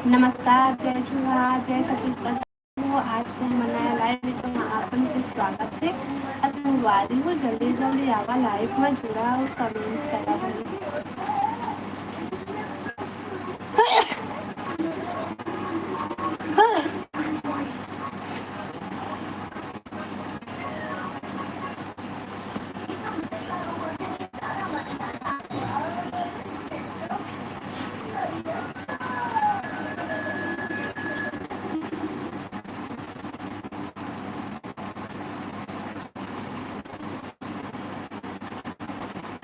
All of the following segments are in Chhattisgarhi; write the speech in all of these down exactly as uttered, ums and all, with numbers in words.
नमस्कार, जय जोहार, जय छत्तीसगढ़। आज के हमर नया live video में आप मन के स्वागत हे। अउ संगवारी हो, जल्दी जल्दी आवा live में जुड़ा अउ comment करा।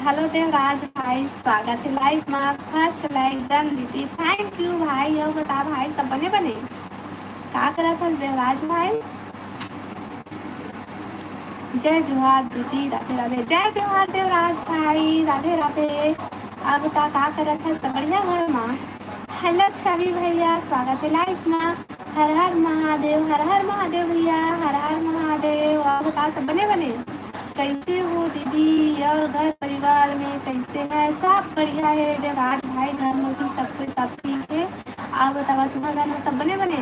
Hello देवराज भाई, स्वागत हे live मा। First like done दीदी, thank you भाई। अउ बता भाई, सब बने बने? का करत हस देवराज भाई? जय जोहार दीदी, राधे राधे। जय जोहार देवराज भाई, राधे राधे। अउ बता, का करत हस? सब बढ़िया घर मा? Hello छवि भैया, स्वागत हे live मा। हर हर महादेव, हर हर महादेव भैया, हर हर महादेव। अउ बता, सब बने बने? कैसे हो दीदी? अउ घर परिवार में कैसे है? सब बढ़िया हे देवराज भाई, घर में भी सब कोई सब ठीक हे। अउ बतावा, तुम्हारे घर में सब बने बने?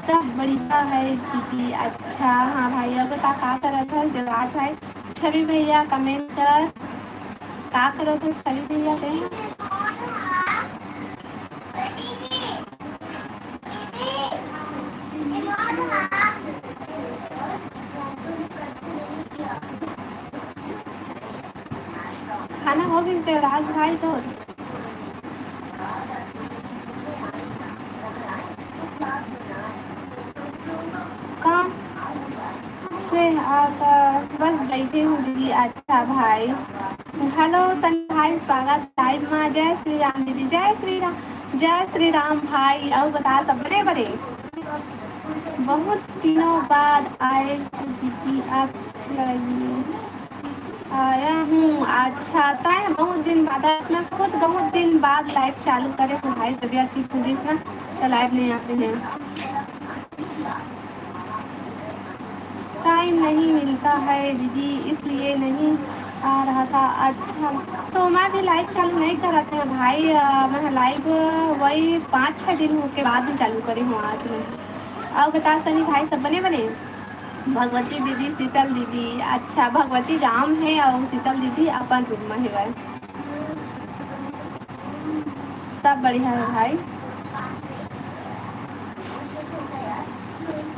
सब बढ़िया हे दीदी। अच्छा, हाँ भाई, अउ बता, का करत हस देवराज भाई? छवि भैया comment कर, का करत हस छवि भैया के? खाना हो गइस देवराज भाई तोर? काम से आकर बस बैठे हूँ दीदी। अच्छा भाई, hello सनी भाई, स्वागत live मा। जय श्री राम दीदी, जय श्री राम, जय श्री राम भाई। अउ बता, सब बने बने? बहुत दिनों बाद आए हो दीदी आप live में। आया हूँ। अच्छा, तय बहुत दिन बाद, मैं खुद बहुत दिन बाद live चालू करे हूँ भाई, तबीयत ठीक होइस ना, तो live नहीं आते हैं। Time नहीं मिलता है दीदी, इसलिए नहीं आ रहा था। अच्छा, तो मैं भी live चालू नहीं करा था भाई, अ, मैं live वही पाँच छः दिन के बाद ही चालू करे हूँ आज मैं। अउ बता सनी भाई, सब बने बने? भगवती दीदी, शीतल दीदी, अच्छा, भगवती गाँव हे अउ शीतल दीदी अपन room में हेवय। सब बढ़िया हे भाई।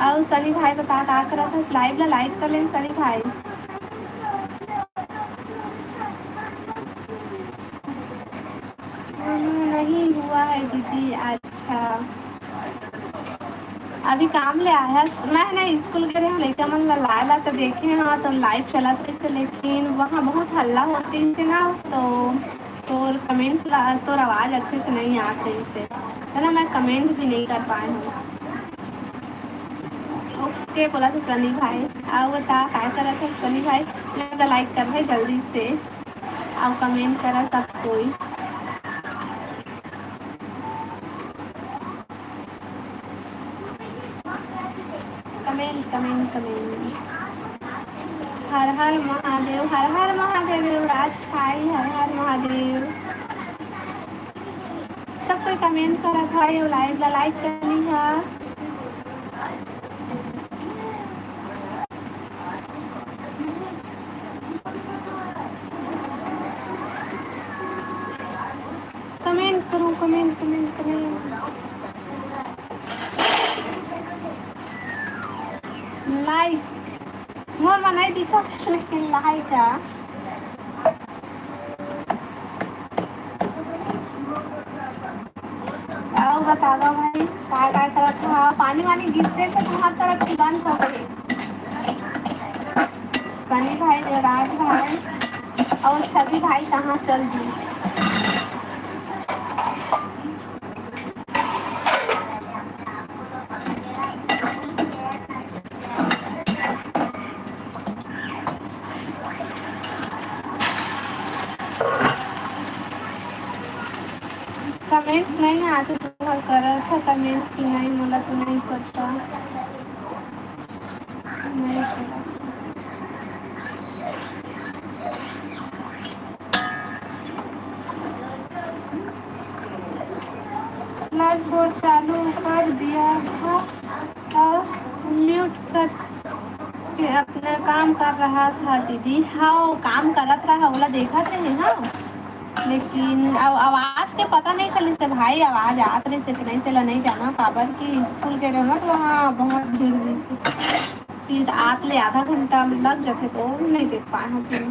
अउ सनी भाई बता, का करत हस? Live ला like कर ले सनी भाई। नहीं हुआ है दीदी। अच्छा, अभी काम ले आया। मैं ना स्कूल गे रहेंव, लइका मन ला लाए ला तो देखे हंव, तो live चलत रहिस, लेकिन वहाँ बहुत हल्ला होत रहिस ना, तो तोर comment ला, तोर आवाज अच्छे से नहीं आत रहिस, है ना, मैं comment भी नहीं कर पाए हंव। OK बोलत हे सनी भाई। अउ बता, काय करत हस सनी भाई? Like कर भाई जल्दी से, अउ comment करा सब कोई। Comment, comment, comment। हर हर महादेव, हर हर महादेव, राज भाई, हर हर महादेव। सब कोई comment करत हे, live ला like कर लिहा। Comment करो, comment, comment, comment। Like, मोर मा नहीं दिखत, लेकिन like हे। अउ बतावा भाई, का, का करत हव? पानी वानी गिरते से तुम्हार तरफ से बंद हो गई। सनी भाई, देवराज भाई अउ छवि भाई कहाँ चल दी? Comment नहीं आते, तुम्हार करत हे comment कि नहीं, मोला तो नहीं पता। नहीं पता। लाइव को चालू कर दिया था और म्यूट कर के अपना काम कर रहा था दीदी। हाँ, काम करत रहा, ओला देखत रहे, हाँ। लेकिन अब आवाज के पता नहीं चलिस हे भाई, आवाज आत रहिस हे कि नहीं, तेला नहीं जाना, काबर कि स्कूल के रहे ना, तो वहाँ बहुत भीड़ रहिस हे। फिर आत ले आधा घंटा लग जाथे, तो नहीं देख पाए हम फिर।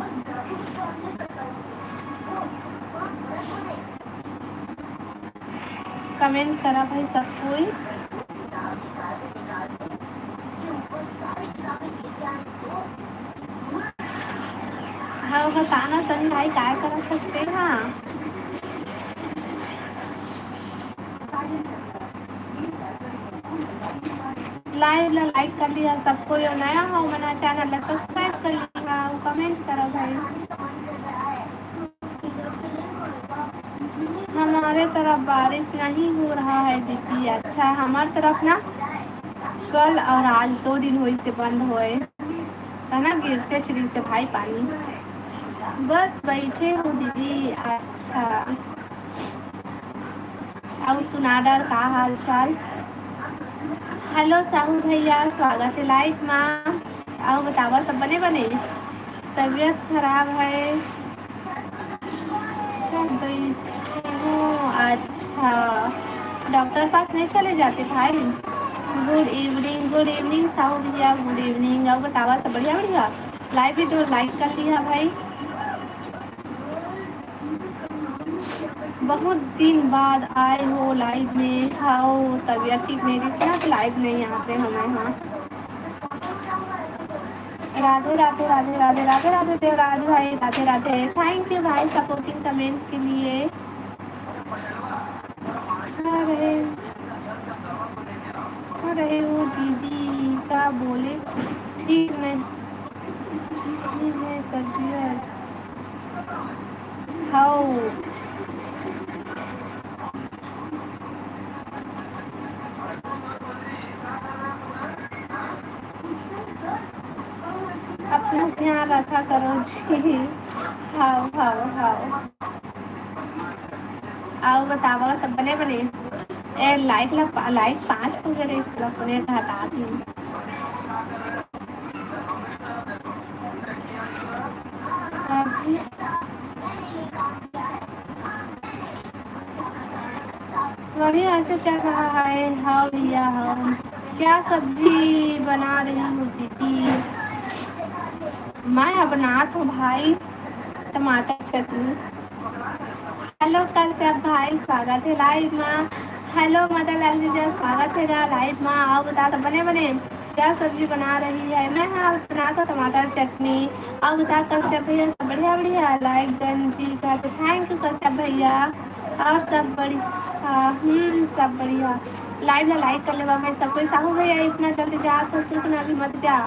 कमेंट करा भाई सब कोई। हाँ, बताना सनी भाई, काय करत हस तेहा? लाइव ला लाइक कर लिहा सब कोई, अउ नया हो मना चैनल ला सब्सक्राइब कर लिहा, अउ कमेंट करो भाई। हमारे तरफ बारिश नहीं हो रहा है दीदी। अच्छा, हमार तरफ ना कल और आज दो दिन होइस हे बंद होए, है ना, गिरते चली से भाई पानी। बस बैठे हूँ दीदी। अच्छा, अउ सुना डर का हाल चाल? हेलो साहू भैया, स्वागत है लाइव मा। अउ बतावा सब बने बने? तबीयत खराब है। बैठे हूँ। अच्छा, डॉक्टर पास नहीं चले जाते भाई? गुड इवनिंग, गुड इवनिंग साहू भैया, गुड इवनिंग। अउ बतावा सब बढ़िया बढ़िया? लाइव भी तो लाइक कर लिहा भाई। बहुत दिन बाद आए हो लाइव में। हाँ, तबीयत ठीक नहीं रहिस ना, तो लाइव नहीं आते हमें। हाँ, राधे राधे, राधे राधे, राधे राधे देवराज भाई, राधे राधे। थैंक यू भाई सपोर्टिंग कमेंट के लिए। अरे, अरे वो दीदी का बोले ठीक नहीं है तबीयत। हाँ, अपना ध्यान रखा करो जी। हाँ, हाँ, हाँ। अउ बतावा सब बने बने? ए, लाइक ला, लाइक पाँच हो गए, इसला अपने हटा दी। बढ़िया ऐसे चल रहा है। हाँ भैया, हाँ। क्या सब्जी बना रही हो दीदी? मैं बनात हूँ भाई टमाटर चटनी। हेलो कश्यप भाई, स्वागत है लाइव मा। हेलो मदन लाल जीजा, स्वागत है गा लाइव मा। अउ बता तो बने बने क्या सब्जी बना रही है? मैं हाँ बनात हूँ टमाटर चटनी। अउ बता कश्यप भैया सब बढ़िया बढ़िया? लाइव डन जी का तो थैंक यू कश्यप भैया। और सब बढ़िया? हम्म, सब बढ़िया। लाइव ला लाइक कर लेवा भाई सब कोई। साहू भैया इतना जल्दी जात हो, सुख ना भी मत जा।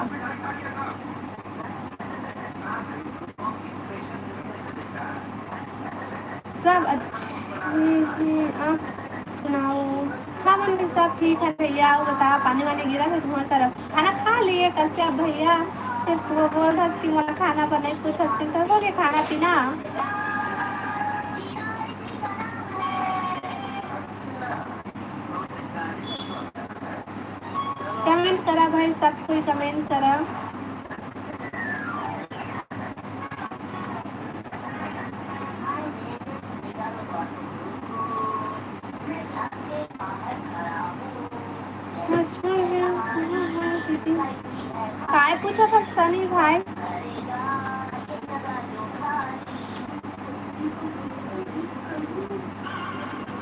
सब अच्छे हैं, आप सुनाओ? हमन भी सब ठीक है भैया। अउ बता, पानी वानी गिरा है तुम्हारी तरफ? खाना खा लिए कश्यप भैया? फिर वो बोल रहा कि मोला खाना बनाए कुछ हस्ती तो हो गया खाना पीना। कमेंट करा भाई, सब कोई कमेंट करा। काय पूछा था सनी भाई?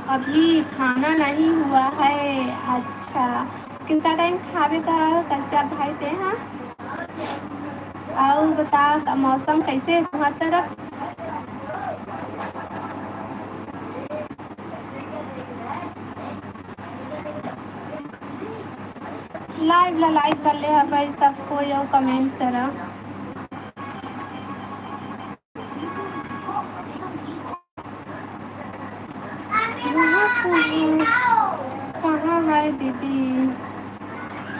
अभी खाना नहीं हुआ है। अच्छा, कितना टाइम खाबे का कश्यप भाई ते, हाँ? अउ बता, मौसम कैसे है तुम्हार तरफ? लाइव ला लाइक कर ले हर भाई सब कोई, अउ कमेंट करा। कहाँ से हो? कहाँ है दीदी?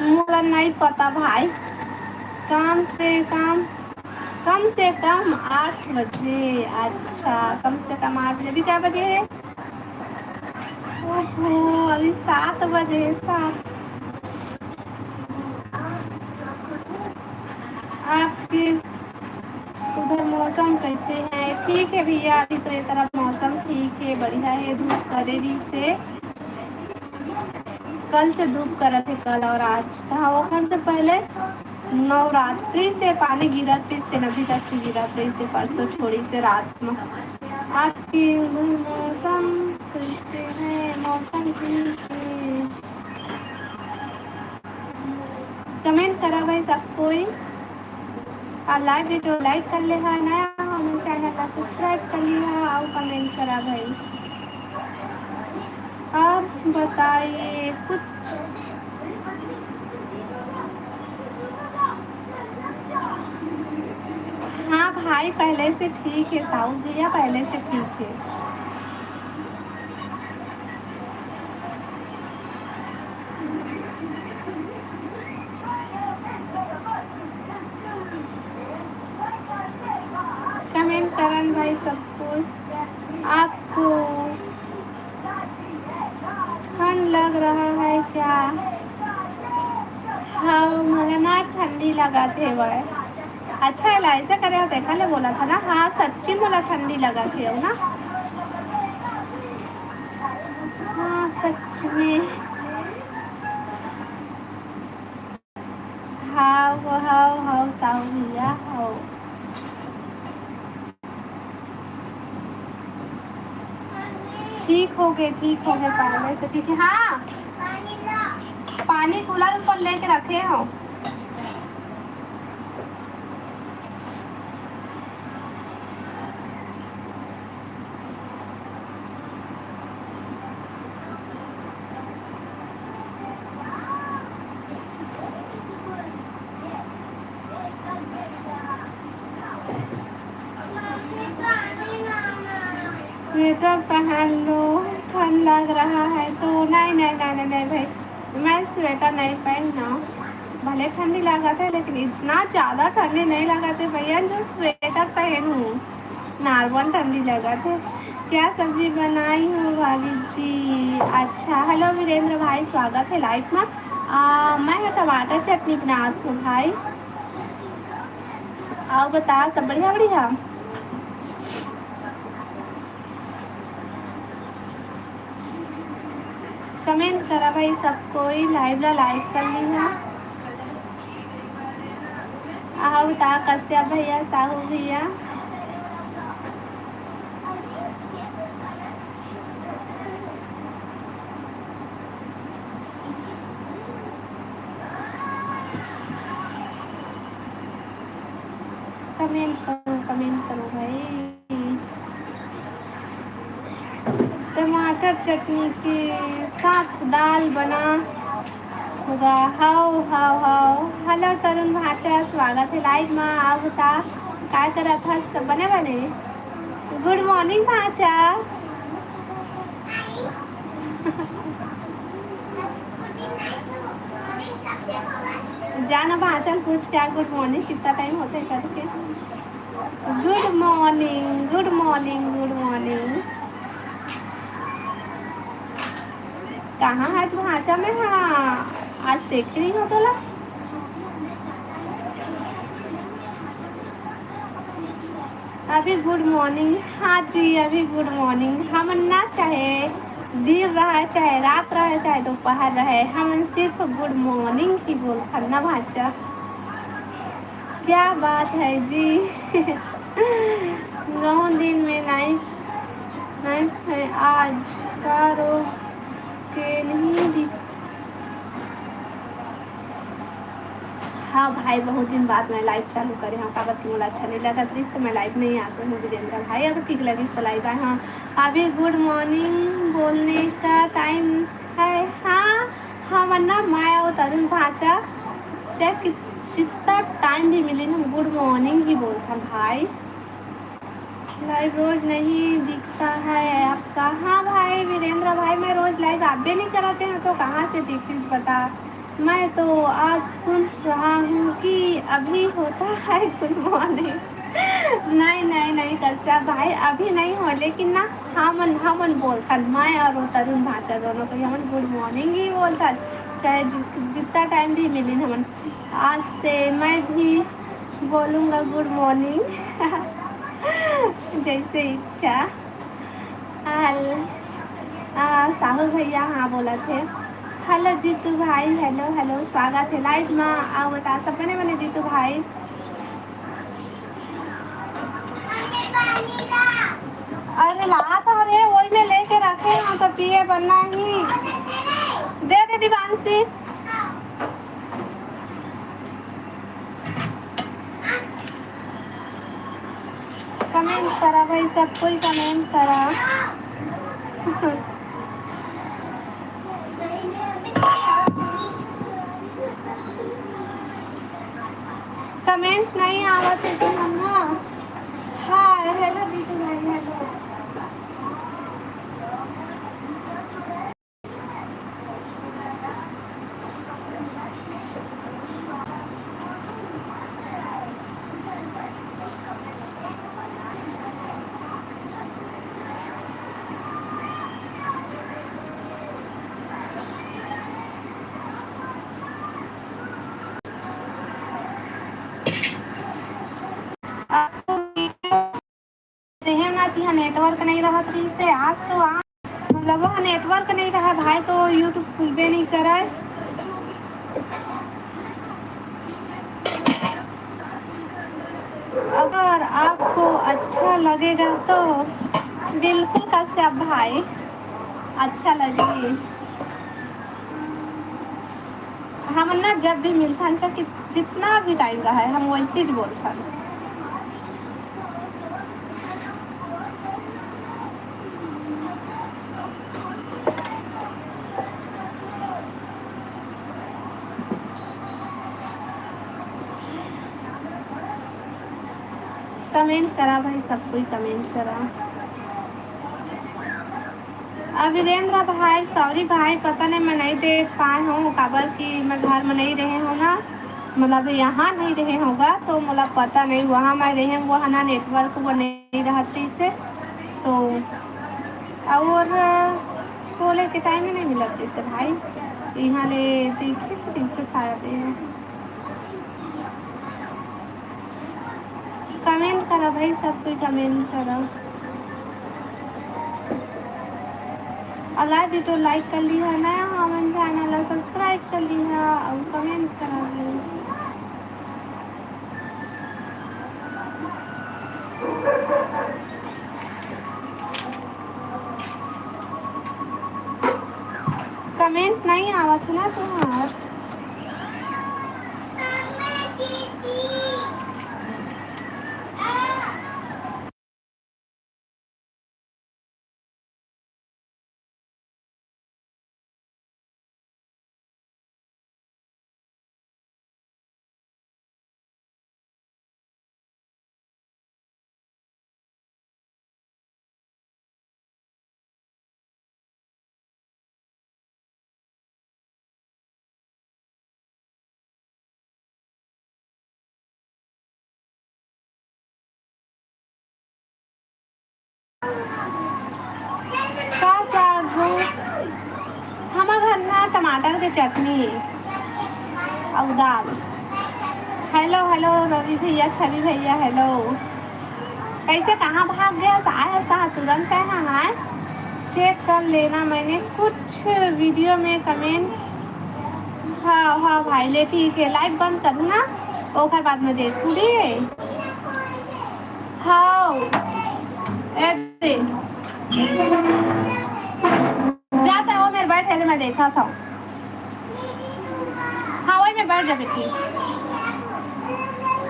मोला नहीं पता भाई। काम से काम, कम से कम आठ बजे। अच्छा, कम से कम आठ बजे। अभी क्या बजे है? ओहो, अभी सात बजे, सात। आपके उधर मौसम कैसे है? ठीक है भैया, अभी तो ये तरफ मौसम ठीक है, बढ़िया है, धूप करे रहिसे। कल से धूप करत हे, कल और आज। हाँ, ओखन से पहले नवरात्रि से पानी गिरत रहिसे, अभी तक से गिरत रहिसे, परसों छोड़ी से रात में। आपके उधर मौसम कैसे है? मौसम ठीक है। कमेंट करा भाई सब कोई। और लाइव वीडियो लाइक कर ले हा, नया हो हमर चैनल ला सब्सक्राइब कर लिहा और कमेंट करा भाई। आप बताइए कुछ। हाँ भाई, पहले से ठीक है साहू भैया, पहले से ठीक है। कमेंट करन भाई सब कोई। आपको ठंड लग रहा है क्या? हाँ, मोला ना ठंडी लगत हे भाई। अच्छा है, ऐसा करे हो, देखा ले बोला था ना। हाँ, सच्ची मोला ठंडी लगत हे ना। हाँ, सच में। हाव, हाव, हाव, साहू भैया, हाव। ठीक हो गए, ठीक हो गए, पहले से ठीक है। हाँ, पानी कूलर ऊपर लेके रखे हो। स्वेटर पहन लो, ठंड लग रहा है तो। नहीं, नहीं, नहीं, नहीं, नहीं भाई, मैं स्वेटर नहीं पहनना। भले ठंडी लगत है, लेकिन इतना ज़्यादा ठंडी नहीं लगत है भैया, जो स्वेटर पहनूँ। नॉर्मल ठंडी लगत है। क्या सब्जी बनाई हो भाभी जी? अच्छा, हेलो वीरेंद्र भाई, स्वागत है लाइव में। आ, मैं ह टमाटर चटनी बनात हूँ भाई। आओ बता, सब बढ़िया, बढ़िया? कमेंट करा भाई सब कोई, लाइव ला लाइक कर लिहा। आओ बता कश्यप भैया, साहू भैया। कमेंट करो, कमेंट करो भाई। टमाटर चटनी के साथ दाल बना होगा। हाव, हाव, हाव। हेलो तरुण भांचा, स्वागत है लाइव मा। आओ बता, का करत हस? सब बने बने? गुड मॉर्निंग भांचा। जाना भांचा ल पूछ, क्या गुड मॉर्निंग, कितना टाइम होते करके। गुड मॉर्निंग, गुड मॉर्निंग, गुड मॉर्निंग। कहाँ है तू भांचा में? हाँ, आज देखे नहीं हो तोला। अभी गुड मॉर्निंग। हाँ जी, अभी गुड मॉर्निंग। हमन ना चाहे दिन रहे, चाहे रात रहे, चाहे दोपहर रहे, हमन सिर्फ गुड मॉर्निंग ही बोलथन ना भांचा। क्या बात है जी। बहुत दिन में नहीं, नहीं है आज का रो के नहीं दिख। हाँ भाई, बहुत दिन बाद मैं लाइव चालू करे हूँ, काबर कि मोला अच्छा नहीं लगत रहिस, तो मैं लाइव नहीं आते हूँ वीरेंद्र भाई। अगर ठीक लगिस तो लाइव आए हूँ। अभी गुड मॉर्निंग बोलने का टाइम है। हाँ, हमन ना, मैं अउ तरुण भांचा, चाहे कि-, जितना टाइम भी मिले, हम गुड मॉर्निंग ही बोलथन भाई। लाइव रोज नहीं दिखता है आपका। हाँ भाई वीरेंद्र भाई, मैं रोज लाइव आबे नहीं कराते हैं, तो कहाँ से दिखिस बता। मैं तो आज सुन रहा हूँ कि अभी होता है गुड मॉर्निंग। नहीं, नहीं, नहीं कश्यप भाई, अभी नहीं हो, लेकिन ना, हमन, हमन बोलथन, मैं और वो तरुण भांचा दोनों को हमन गुड मॉर्निंग ही बोलथन, चाहे जि-, जितना टाइम भी मिलिन हमन। आज से मैं भी बोलूँगा गुड मॉर्निंग। जैसे इच्छा। हेल-, आ, साहू भैया, हाँ, बोलत हे। हेलो जीतू भाई, हेलो, हेलो, स्वागत हे लाइव मा। आओ बता, सब बने बने जीतू भाई? अरे, लात हरे, वही में लेके रखे हो तो पिए बनना ही। दे दे दीवांशी। कमेंट करा भाई, सब कोई कमेंट करा। कमेंट नहीं आवत हे तुमन ना। हाय, हेलो दीदी भाई, हेलो। रेहे ना, तिहा नेटवर्क नहीं रहत रहिस हे, आज तो आ, मतलब, वह नेटवर्क नहीं रहा भाई, तो YouTube खुलबे नहीं करे। अगर आपको अच्छा लगेगा तो बिल्कुल कश्यप भाई, अच्छा लगे। हमन ना जब भी मिलथन, चाहे कि-, जितना भी टाइम रहे, हम वैसे ही बोलथन। कमेंट करा भाई, सब कोई कमेंट करा। अविरेंद्र भाई, सॉरी भाई, पता नहीं मैं नहीं देख पाए हूँ, काबर कि मैं घर में नहीं रहे हूँ ना, मतलब यहाँ नहीं रहे होगा, तो मोला पता नहीं, वहाँ मैं रहे हूँ, वहाँ ना नेटवर्क वो नहीं रहती से, तो और बोले के टाइम ही नहीं मिलत जैसे भाई, यहाँ ले देखिए तो कैसे शायद ये। कमेंट करा भाई, सब कोई कमेंट करा। और लाइव वीडियो लाइक कर लिहा, नया हमन चैनल ला सब्सक्राइब कर लिहा और कमेंट करा भाई। कमेंट नहीं आवत हे ना तुम्हार। का साग हो? हमर घर ना टमाटर के चटनी हे अउ दाल। हेलो, हेलो रवि भैया, छवि भैया, हेलो। कैसे, कहाँ भाग गया? आया कहाँ तुरंत है ना, हाँ? चेक कर लेना, मैंने कुछ वीडियो में कमेंट। हाँ, हाँ भाई, ले ठीक है, लाइव बंद करूँ ना, ओकर बाद में देखूँ रे। हाँ, ए दे। जाता हो मेरे बैठे थे, मैं देखा था। हाँ, वही में बैठ जा बेटी।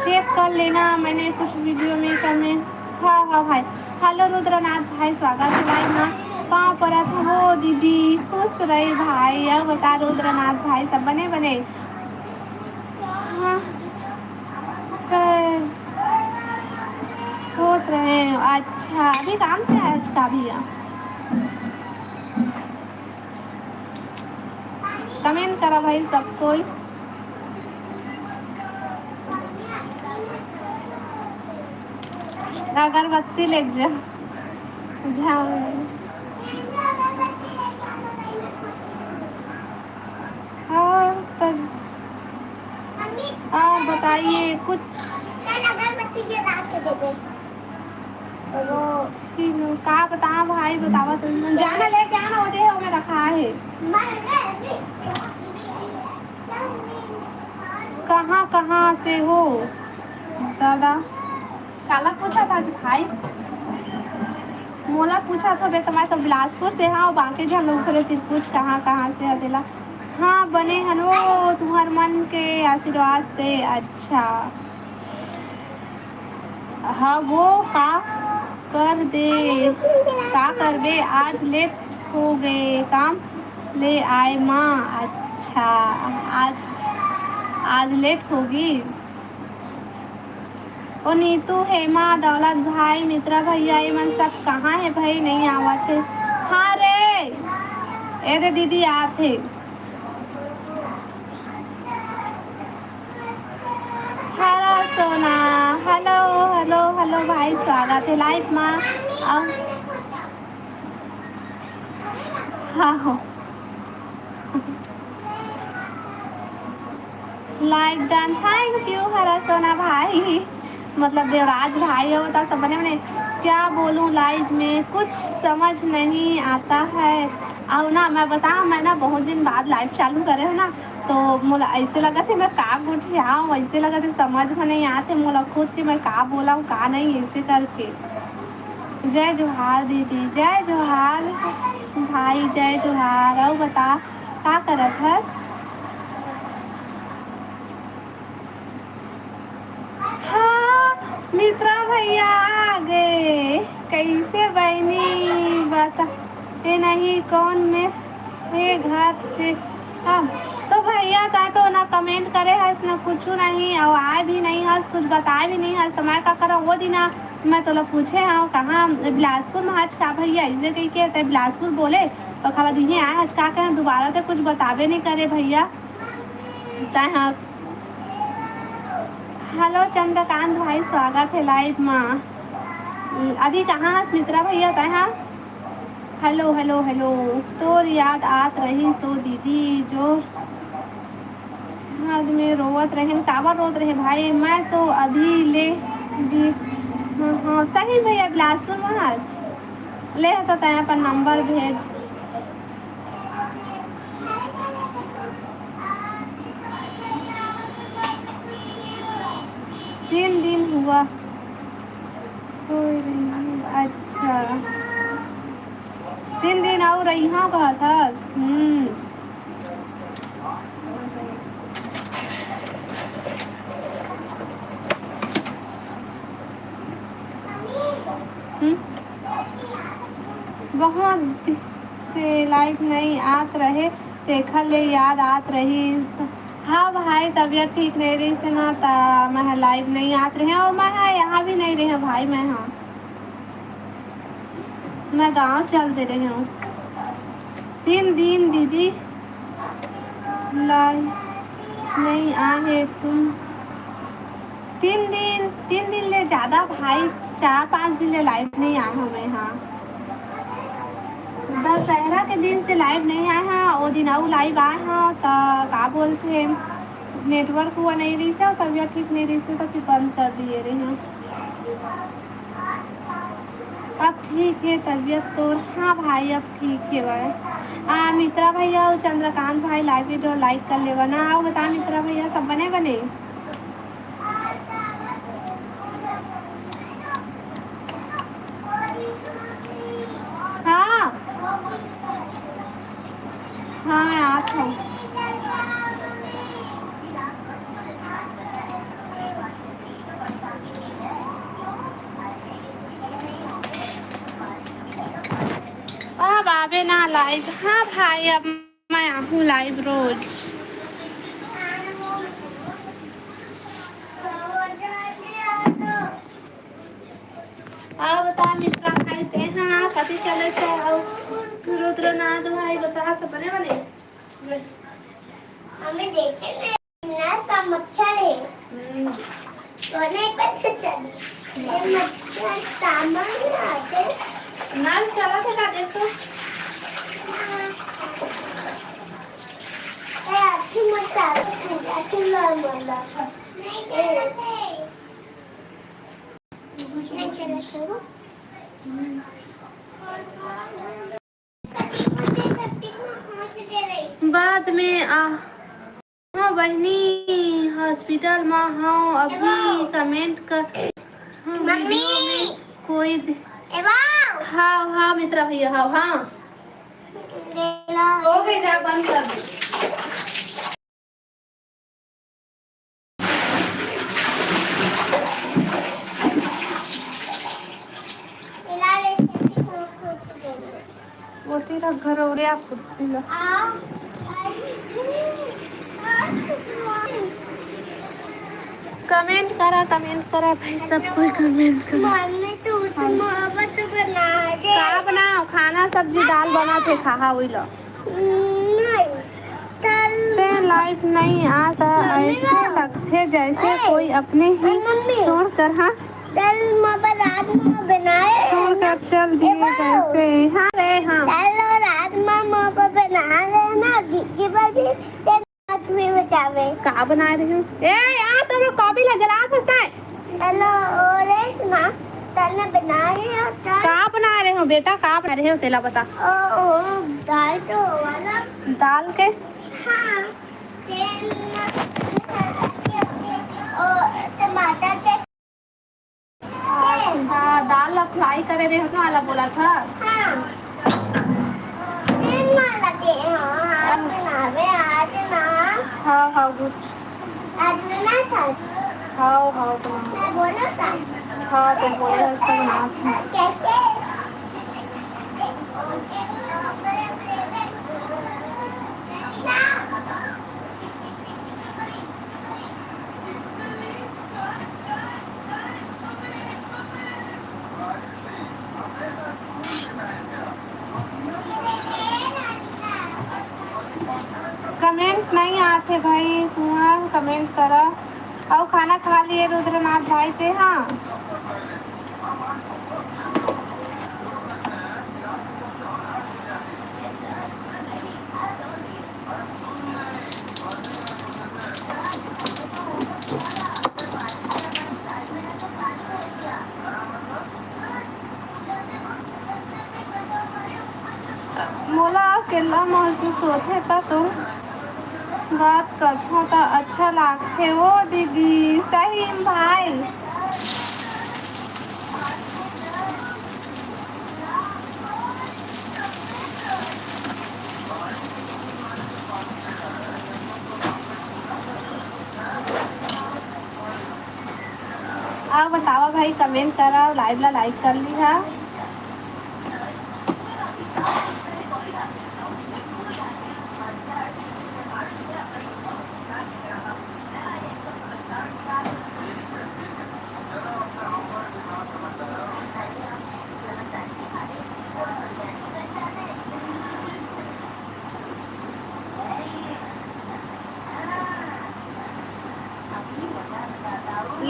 चेक कर लेना, मैंने कुछ वीडियो में कमेंट। हाँ, हाँ भाई। हेलो रुद्रनाथ भाई, स्वागत है लाइव में। पाँव परत हो दीदी, खुश रही भाई। अब बता रुद्रनाथ भाई, सब बने बने? हाँ, कर होत रहे। अच्छा, अभी काम से आया आज का भैया? कमेंट करा भाई सब कोई। अगरबत्ती ले जा। हाँ, तब और बताइए कुछ। कल अगरबत्ती जला के देबे। वो फिर का बताओ भाई, बतावा तुम। जाना लेके आना, वो दे, वो में रखा है। कहाँ, कहाँ से हो दादा? काला पूछा था आज भाई, मोला पूछा था बे, तो मैं तो बिलासपुर से हाँ, बाकी झन लोग करे फिर पूछ कहाँ कहाँ से हदेला। हाँ, बने हन वो तुम्हार मन के आशीर्वाद से। अच्छा, हाँ, वो का कर दे, का करबे, आज लेट हो गए काम ले आए माँ। अच्छा, आज, आज लेट होगी। ओ नीतू, हेमा, दौलत भाई, मित्रा भैया, ये मन सब कहाँ है भाई? नहीं आवत है। हाँ रे, ए दे दीदी आत है। हेलो सोना, हेलो, हेलो, हेलो भाई, स्वागत है लाइव मा। अब हाँ हो। लाइव डन, थैंक यू हरा सोना भाई, मतलब देवराज भाई हो, बता सब बने बने। क्या बोलूं, लाइव में कुछ समझ नहीं आता है। और ना मैं बताऊं, मैं ना बहुत दिन बाद लाइव चालू करे हूँ ना, तो मोला ऐसे लगा थे मैं का गोठियाऊं, ऐसे लगा थे समझ में नहीं आते मोला खुद के मैं का बोला हूँ का नहीं, ऐसे करके। जय जोहार दीदी, जय जोहार भाई, जय जोहार। और बता का करत हस? हाँ, मित्रा भैया आ गए। कैसे बहनी बता, ए नहीं कौन में हे घर से? हाँ, तो भैया ता तो ना कमेंट करे हस ना कुछ नहीं, और आए भी नहीं हस, कुछ बताए भी नहीं हस, तो मैं का करा? वो दिन मैं तोला पूछे हाँ कहाँ बिलासपुर में हच का भैया, ऐसे कही के ते बिलासपुर बोले, तो खाला दिहे आए हच का कहे, दोबारा ते कुछ बताबे नहीं करे भैया। तय हाँ। हेलो चंद्रकांत भाई, स्वागत है लाइव मा। अभी कहाँ हस मित्रा भैया तय हाँ? Hello, hello, hello. तोर याद आत रही सो दीदी, जो हद में रोवत रहे। काबर रोत रहे भाई? मैं तो अभी ले भी, हाँ, हाँ, सही भैया, बिलासपुर महाराज। ले तो तय अपन नंबर भेज। तीन दिन हुआ। कोई नहीं। अच्छा, तीन दिन और रही, हाँ, कहत हस। हम्म। हम्म। बहुत दिन से लाइव नहीं आत रहे, तेखर ले याद आत रही। हाँ भाई, तबीयत ठीक नहीं रही से ना, ता मैं लाइव नहीं आत रहे और मैं यहाँ भी नहीं रहे भाई, मैं हाँ। मैं गांव चल दे रहे हूँ। तीन दिन दीदी लाइव नहीं आए तुम। तीन दिन, तीन दिन ले ज्यादा भाई, चार पांच दिन ले लाइव नहीं आए हूँ मैं। हाँ, दशहरा के दिन से लाइव नहीं आए हाँ, वो दिन अउ लाइव आए हाँ, तो का बोलते हैं, नेटवर्क हुआ नहीं रही से, तबीयत ठीक नहीं रही से, तो फिर बंद कर दिए रहे हैं। अब ठीक है तबीयत तो? हाँ भाई, अब ठीक है भाई। आ, मित्रा भैया और चंद्रकांत भाई लाइव वीडियो लाइक कर लेवा ना। आओ बता मित्रा भैया, सब बने बने? हाँ, हाँ, आप हो। अब आबे ना लाइव। हाँ भाई, अब मैं आहूँ लाइव रोज। आओ बता मित्रा भाई, ते हाँ कति चले से? आओ रुद्रनाथ भाई, बता सब बने बने? हमें देखे नहीं ना, सब मच्छर है। हम्म। तो नहीं पता चले। ये मच्छर सामान आते। नल चलत हे का, देख तो। ए, अथी मत चालू, अथी नल मत ला। नहीं चलत हे वो। बाद में आ। हाँ बहिनी, hospital मा हव अभी। Comment कर। हाँ, मम्मी। Video में कोई दे-, ए बाऊ। हाँ, हाँ, मित्रा भैया, हाँ, हाँ। ले ला। हो गई, जा बंद कर दे। ओती रख घर ओरिया कुर्सी ला। Comment करा, comment करा भाई, सब कोई comment करा। मम्मी, तू तो मोहब्बत बना दे। का बनाओ? खाना, सब्जी, दाल बना थे, खा, हाँ, वही लो। नहीं। तें live नइ आ त अइसे लगथे जइसे कोई अपने ही छोड़ कर, हाँ? कल मोर बर राजमा बनाए हे छोड़ कर ना। चल दिए जइसे। हाँ रे, हाँ। कल राजमा मोर बर बनाए हे ना, दीदी बर भी, तें साथ में बचावे। का बनाए रहे हो? ए, यार, तोर copy ला जला फंसता है। हेलो, ओरेश माँ, तने बनाए हो का? का बनाए रहे हो बेटा, का बनाए रहे हो, तेला बता। ओ, ओ, दाल तो वाला। दाल के? हाँ, तेल, ओ, टमाटर के। अच्छा, दाल ला fry करे रहे हो तो आला बोला था। हाँ। तेल ना लगे, हाँ, हाँ, बनावे आज ना। हाँ, हाँ, कुछ। आज ना था। हाँ, हाँ, तो मैं बोला था। हाँ, तो बोले हस तो बनात हूँ। कैसे? Comment नहीं आते भाई, तुमन comment करा। अउ खाना खा लिए रुद्रनाथ भाई ते, हाँ। मोला अकेल्ला महसूस होथे, त तो बात करथों, त अच्छा लागथे। ओ दीदी, सही म भाई। अउ बतावा भाई, comment करा, live ला like कर लिहा।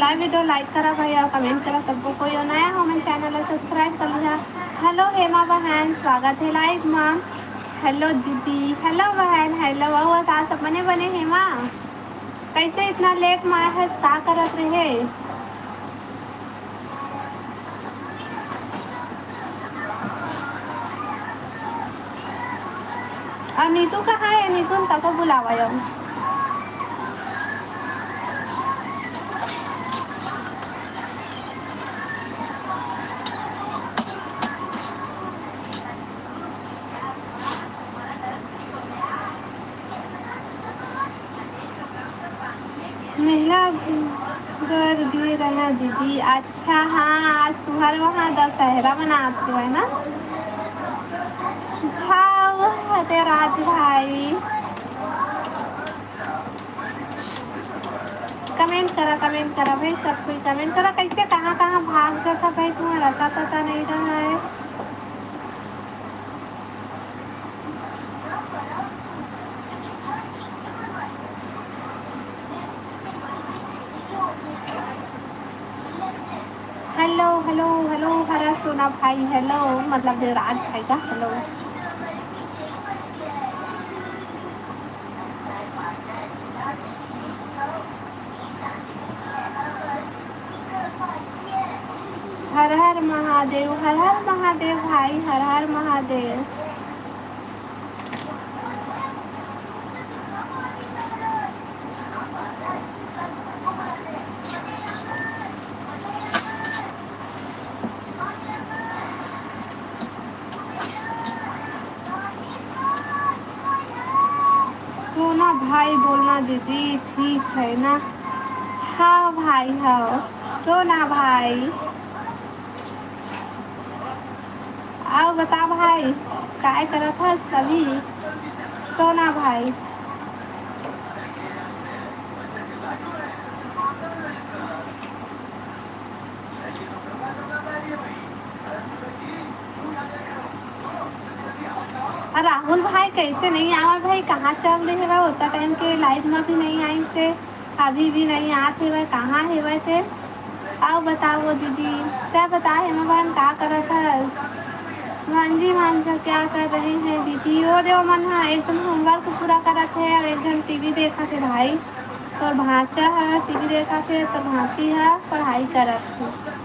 Live video like करा भाई अउ comment करा सब्बो कोई, अउ नया हो हमन channel ला subscribe कर लिहा। Hello हेमा बहन, स्वागत हे live मा। Hello दीदी, hello बहन, hello। अउ बता सब बने बने हेमा? कइसे इतना late मा आए हस, का करत रहे? अउ नीतू कहाँ हे? नीतू तको बुलावा यो। मेला बर गे रहा दीदी। अच्छा, हाँ, आज तुम्हारे वहाँ दशहरा मनात हे ना? झाव हते राज भाई। Comment करा, comment करा भाई, सब कोई comment करा। कैसे कहाँ कहाँ भाग जाता भाई, तुम्हारा पता, पता नहीं रहा है। Hello, hello, hello, हरा सोना भाई हेलो, मतलब देवराज भाई का हेलो। हर हर महादेव, हर हर महादेव भाई, हर हर महादेव। सोना भाई बोलना दीदी, ठीक है ना? हाँ भाई, हाँ। सोना भाई, आओ बता भाई, काय करत हस अभी? सोना भाई। अउ राहुल भाई कैसे नहीं आवा भाई, कहाँ चल रहे हवा? उतना टाइम के लाइव में भी नहीं आई से, अभी भी नहीं आत हेवय, कहाँ हेवय ते? अउ बताओ दीदी, तै बता हेमा बहन का करत हस? भांजी भांजा क्या कर रहे हैं दीदी? ओ देव मन हा, एक झन होमवर्क पूरा करत हे अउ एक झन टीवी देखत हे भाई। तोर भांचा ह टीवी देखत हे, तोर भांची ह पढ़ाई करत हे।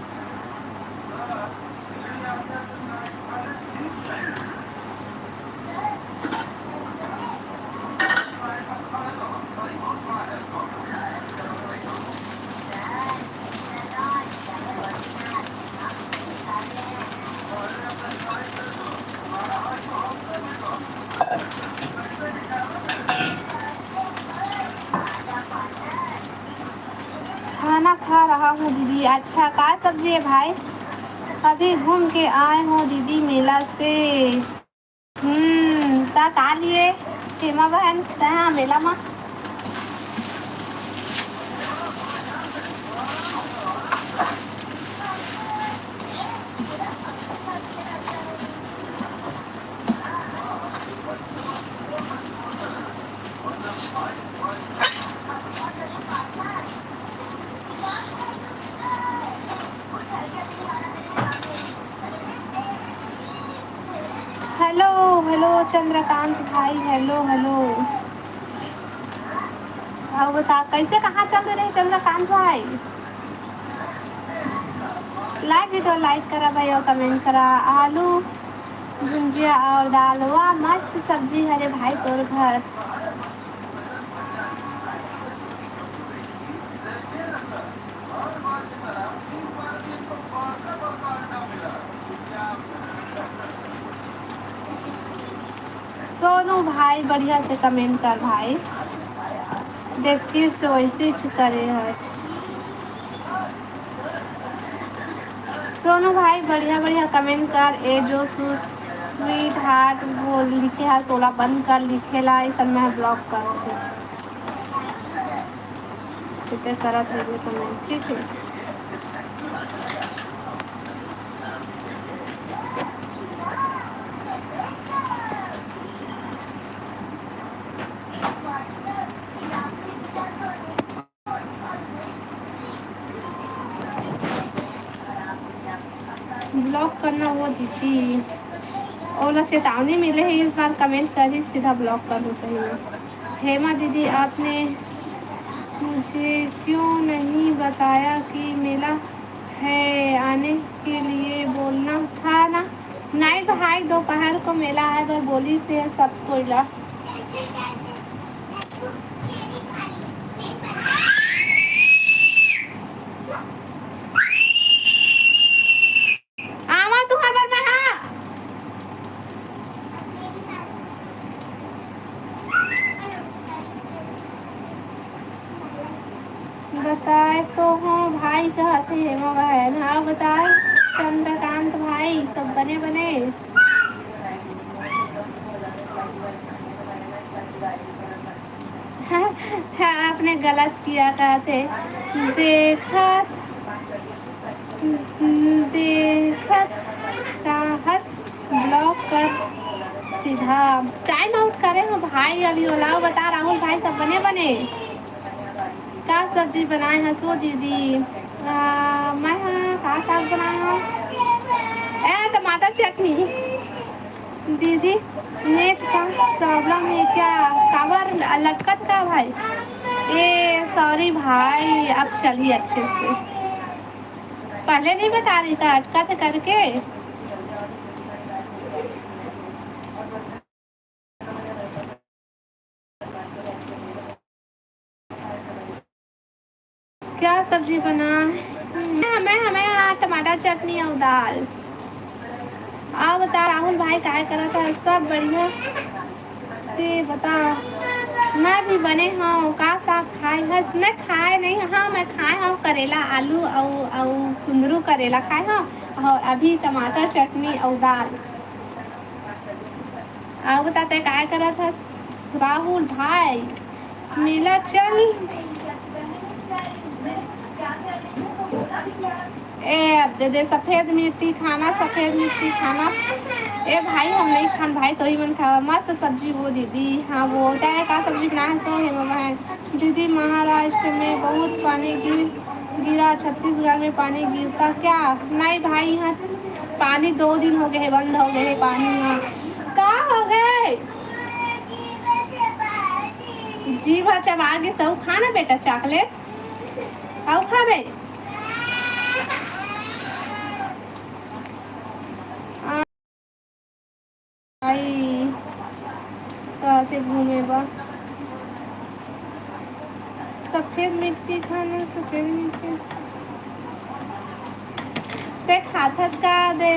खाना खा रहा हूँ दीदी। अच्छा, का सब्जी है भाई? अभी घूम के आए हो दीदी मेला से। हम्म, ता का लिए हेमा बहन तैं हा मेला मा? हेलो, हेलो चंद्रकांत भाई, हेलो, हेलो। अउ बता, कैसे, कहाँ चल रहे चंद्रकांत भाई? लाइव वीडियो लाइक करा भाई अउ कमेंट करा। आलू भुंजिया अउ दाल, वाह, मस्त सब्जी हरे भाई तोर घर। सोनू भाई, बढ़िया से कमेंट कर भाई, देख फिर से वैसे ही करे है। सोनू भाई, बढ़िया बढ़िया कमेंट कर। ए जो स्वीट हार्ट वो लिखे है, सोला बंद कर लिखेला, ऐसा मैं ब्लॉक करो। ठीक है, करत रहिए कमेंट, ठीक है। ब्लॉक करना वो दीदी, ओला चेतावनी मिले है, इस बार कमेंट करी, सीधा ब्लॉक कर दो सही में। हेमा दीदी, आपने मुझे क्यों नहीं बताया कि मेला है, आने के लिए बोलना था ना। नहीं भाई, दोपहर को मेला है, मैं बोली से सब कोई ला। आवा तुंहर बर मैं हा। बताए तो हूँ भाई, कहत हे हेमा बहन। हाँ, बताए चंद्रकांत भाई, सब बने बने। हाँ, आपने गलत किया, कहत हे। देखत, देखत का हस ब्लॉक कर सीधा। टाइम आउट करे हो भाई, अभी ओला बता राहुल भाई, सब बने बने। का सब्जी बनाए हस वो दीदी? आ, मैं हा का साग बनाए हूँ? ए, टमाटर चटनी। दीदी, नेट का प्रॉब्लम है क्या? काबर लटकत का भाई? ए, सॉरी भाई, अब चली अच्छे से। पहले नहीं बता रही था अटकत करके। क्या सब्जी बना? हमें, हमें यहाँ टमाटर चटनी और दाल। आओ बता राहुल भाई, काय करत है? सब बढ़िया। ते बता, मैं भी बने हूँ। का साग खाए हस? मैं खाए नहीं। हाँ, मैं खाए हूँ करेला, आलू और, और कुंदरू करेला खाए हूँ, और अभी टमाटर चटनी और दाल। आओ बता, ते काय करत हस राहुल भाई? मेला चल। ए, दे दे, सफेद मिर्ची खाना, सफेद मिर्ची खाना। ए भाई, हम नहीं खान भाई, तो ही मन खावा। मस्त सब्जी वो दीदी। हाँ, वो क्या है, का सब्जी बनाए है? सो है वो है। दीदी, महाराष्ट्र में बहुत पानी गिर, गिरा, छत्तीसगढ़ में पानी गिरता क्या? नहीं भाई, यहाँ पानी दो दिन हो गए है, बंद हो गए है पानी यहाँ। का हो गए? जीभ ह चबा गे, सऊ खा ना बेटा chocolate। अउ खा बे। आई, कहते घूमे बा। सफेद मिट्टी खाना, सफेद मिट्टी। ते खाथस का दे,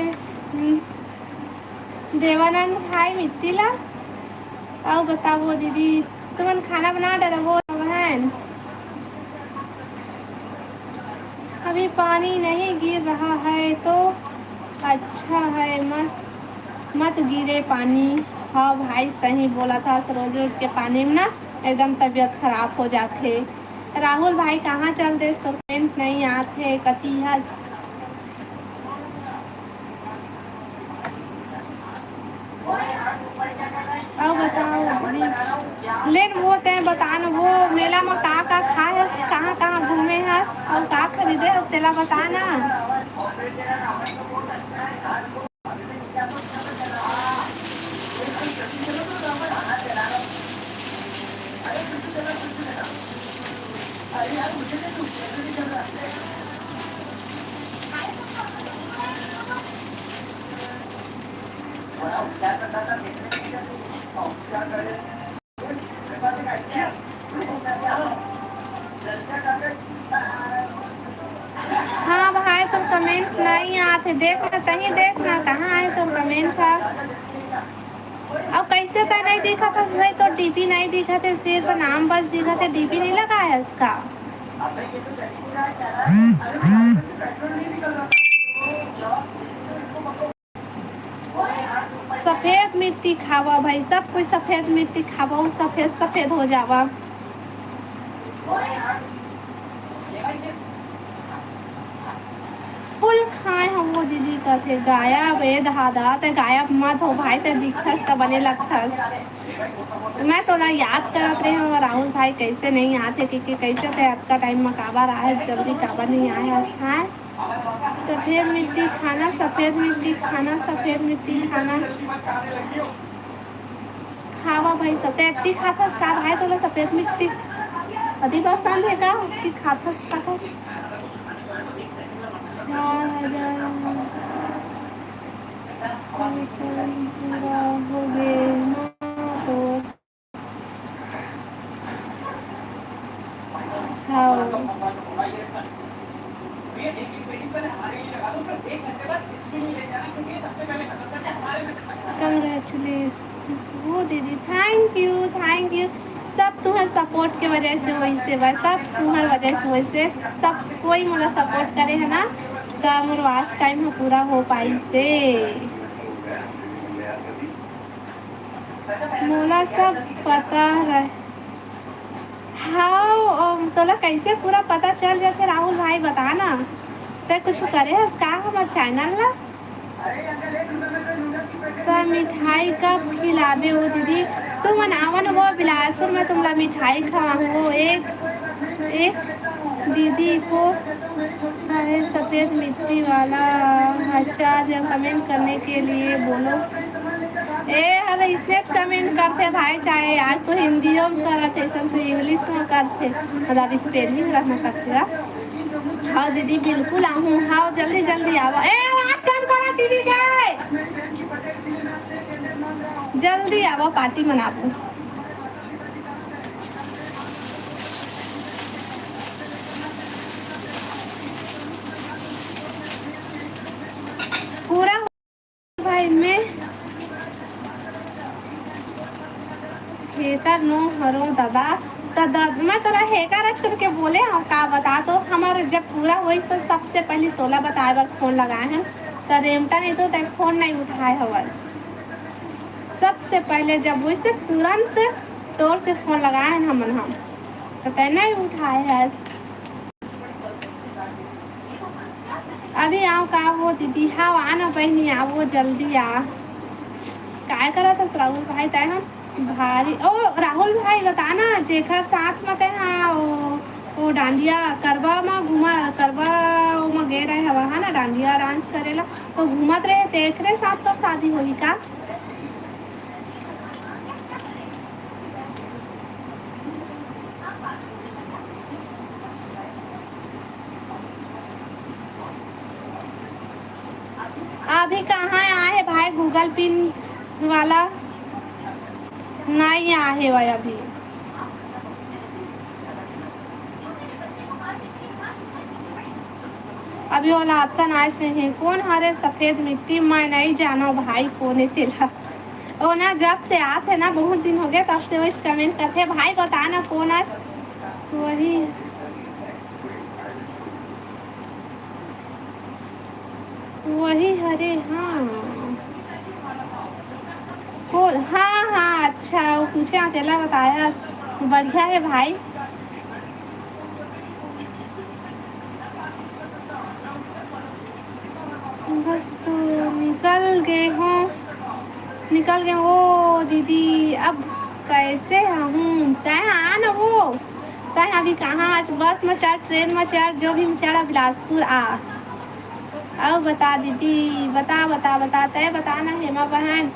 देवानंद भाई मिट्टी ला? अउ बताओ दीदी, तुमन खाना बना डरबो बहन? अभी पानी नहीं गिर रहा है तो अच्छा है, मत, मत गिरे पानी। हाँ भाई, सही बोला था, रोज रोज के पानी में ना एकदम तबीयत खराब हो जाथे। राहुल भाई कहाँ चल देस, तो फ्रेंड्स नहीं आथे, कति हस? अउ बताओ दीदी, लेन वो तैं बता न, वो मेला म का का खाए हस, कहाँ कहाँ घूमे हस, अउ का खरीदे हस, तेला बता ना। हाँ भाई, तुम कमेंट नहीं आते, देख ना, तहीं देख ना, कहाँ आए तुम कमेंट का? अब कैसे तय नहीं दिखत हस भाई, तो डीपी नहीं दिखत है, सिर्फ नाम बस दिखत है, डीपी नहीं लगाया इसका। सफेद मिट्टी खावा भाई, सब कोई सफेद मिट्टी खावा, सफेद सफेद हो जावा। फुल खाए हम वो दीदी कथे गायब, ए दादा, ते गायब मत हो भाई, ते दिखथस त बने लगथस। मैं तोला याद करत रहे हूँ, राहुल भाई कैसे नहीं आते, कि, कि कैसे ते अतका टाइम में काबर आए, जल्दी काबर नहीं आए हस, हाँ? सफेद मिट्टी खाना, सफेद मिट्टी खाना, सफेद मिट्टी खाना। खावा भाई, सफेद मिट्टी खाथस का भाई? तोला सफेद मिट्टी अति पसंद है का? कि खाथस, खाथस? चार हजार पूरा हो गए ना तो। हाँ। Congratulations। वो दीदी, thank you, thank you। सब तुम्हार सपोर्ट के वजह से होइसे बा, सब तुम्हार वजह से होइसे, सब कोई मोला सपोर्ट करे है ना, त मोर वॉच टाइम ह पूरा हो पाइसे। मोला सब पता रहे। हाँ, अम, तोला कैसे पूरा पता चल जाथे राहुल भाई, बता ना। तै कुछ करे हस का हमर चैनल ला? त मिठाई कब खिलाबे ओ दीदी? तुमन आवा न वो बिलासपुर में, तुमला मिठाई खवाहूँ वो एक, एक। दीदी को है सफेद मिट्टी वाला आचार्य कमेंट करने के लिए बोलो। ए, अरे इसने कमेंट करथे भाई, चाहे आज तो हिंदियो में करत हे, सब तो इंग्लिश में करथे, मतलब स्पेलिंग रहना करथे। हाँ दीदी, बिल्कुल आहूँ। हाँ, जल्दी जल्दी आवा। ए, आवाज कम करा टीवी के। जल्दी आवा, पार्टी मनाबो। पूरा भाई में hater नो हरो दादा। त द-, मैं तोला hater अच करके बोले हँव का? बता तो, हमर जब पूरा होइस त सबसे पहली तोला बताए बर फोन लगाए हन। त रेमटा नहीं तो तै फोन नहीं उठाए हवस। सबसे पहले जब होइस त तुरंत तोर से फोन लगाए हन हमन हम, त तै नहीं उठाए हस। अभी आव का वो दीदी? हाँ, आ ना बहिनी, आवो, जल्दी आ। काय करत हस राहुल भाई, तै हम भारी, ओ राहुल भाई, बता ना, जेकर साथ म तै, हाँ, ओ, ओ डांडिया करवा म घूमा, करवा म गे रहे हवा, हाँ ना, डांडिया डांस करेला, तो घूमत रहे, तेकरे साथ तोर शादी होही का? अभी कहाँ आए हे भाई Google Pin वाला? नहीं आए हे भाई अभी। अभी वाला option आज नहीं हे। कौन हरे सफेद मिट्टी? मैं नहीं जानो भाई, कौन हे तेला। ओ ना, जब से आत हे ना, बहुत दिन हो गया, तब से वही कमेंट करते हैं। भाई बता ना कौन आज, वही, वही हरे, हाँ। कौन? हाँ, हाँ, अच्छा, वो पूछे, हाँ, तेला बताया, बढ़िया है भाई। बस तो निकल गए हो, निकल गए हो दीदी, अब कैसे हूँ? तय हाँ ना वो, तय अभी कहाँ, आज बस में चढ़, ट्रेन में चढ़, जो भी में चढ़, बिलासपुर आ। अब बता दीदी, बता, बता, बता, तय बता ना हेमा बहन,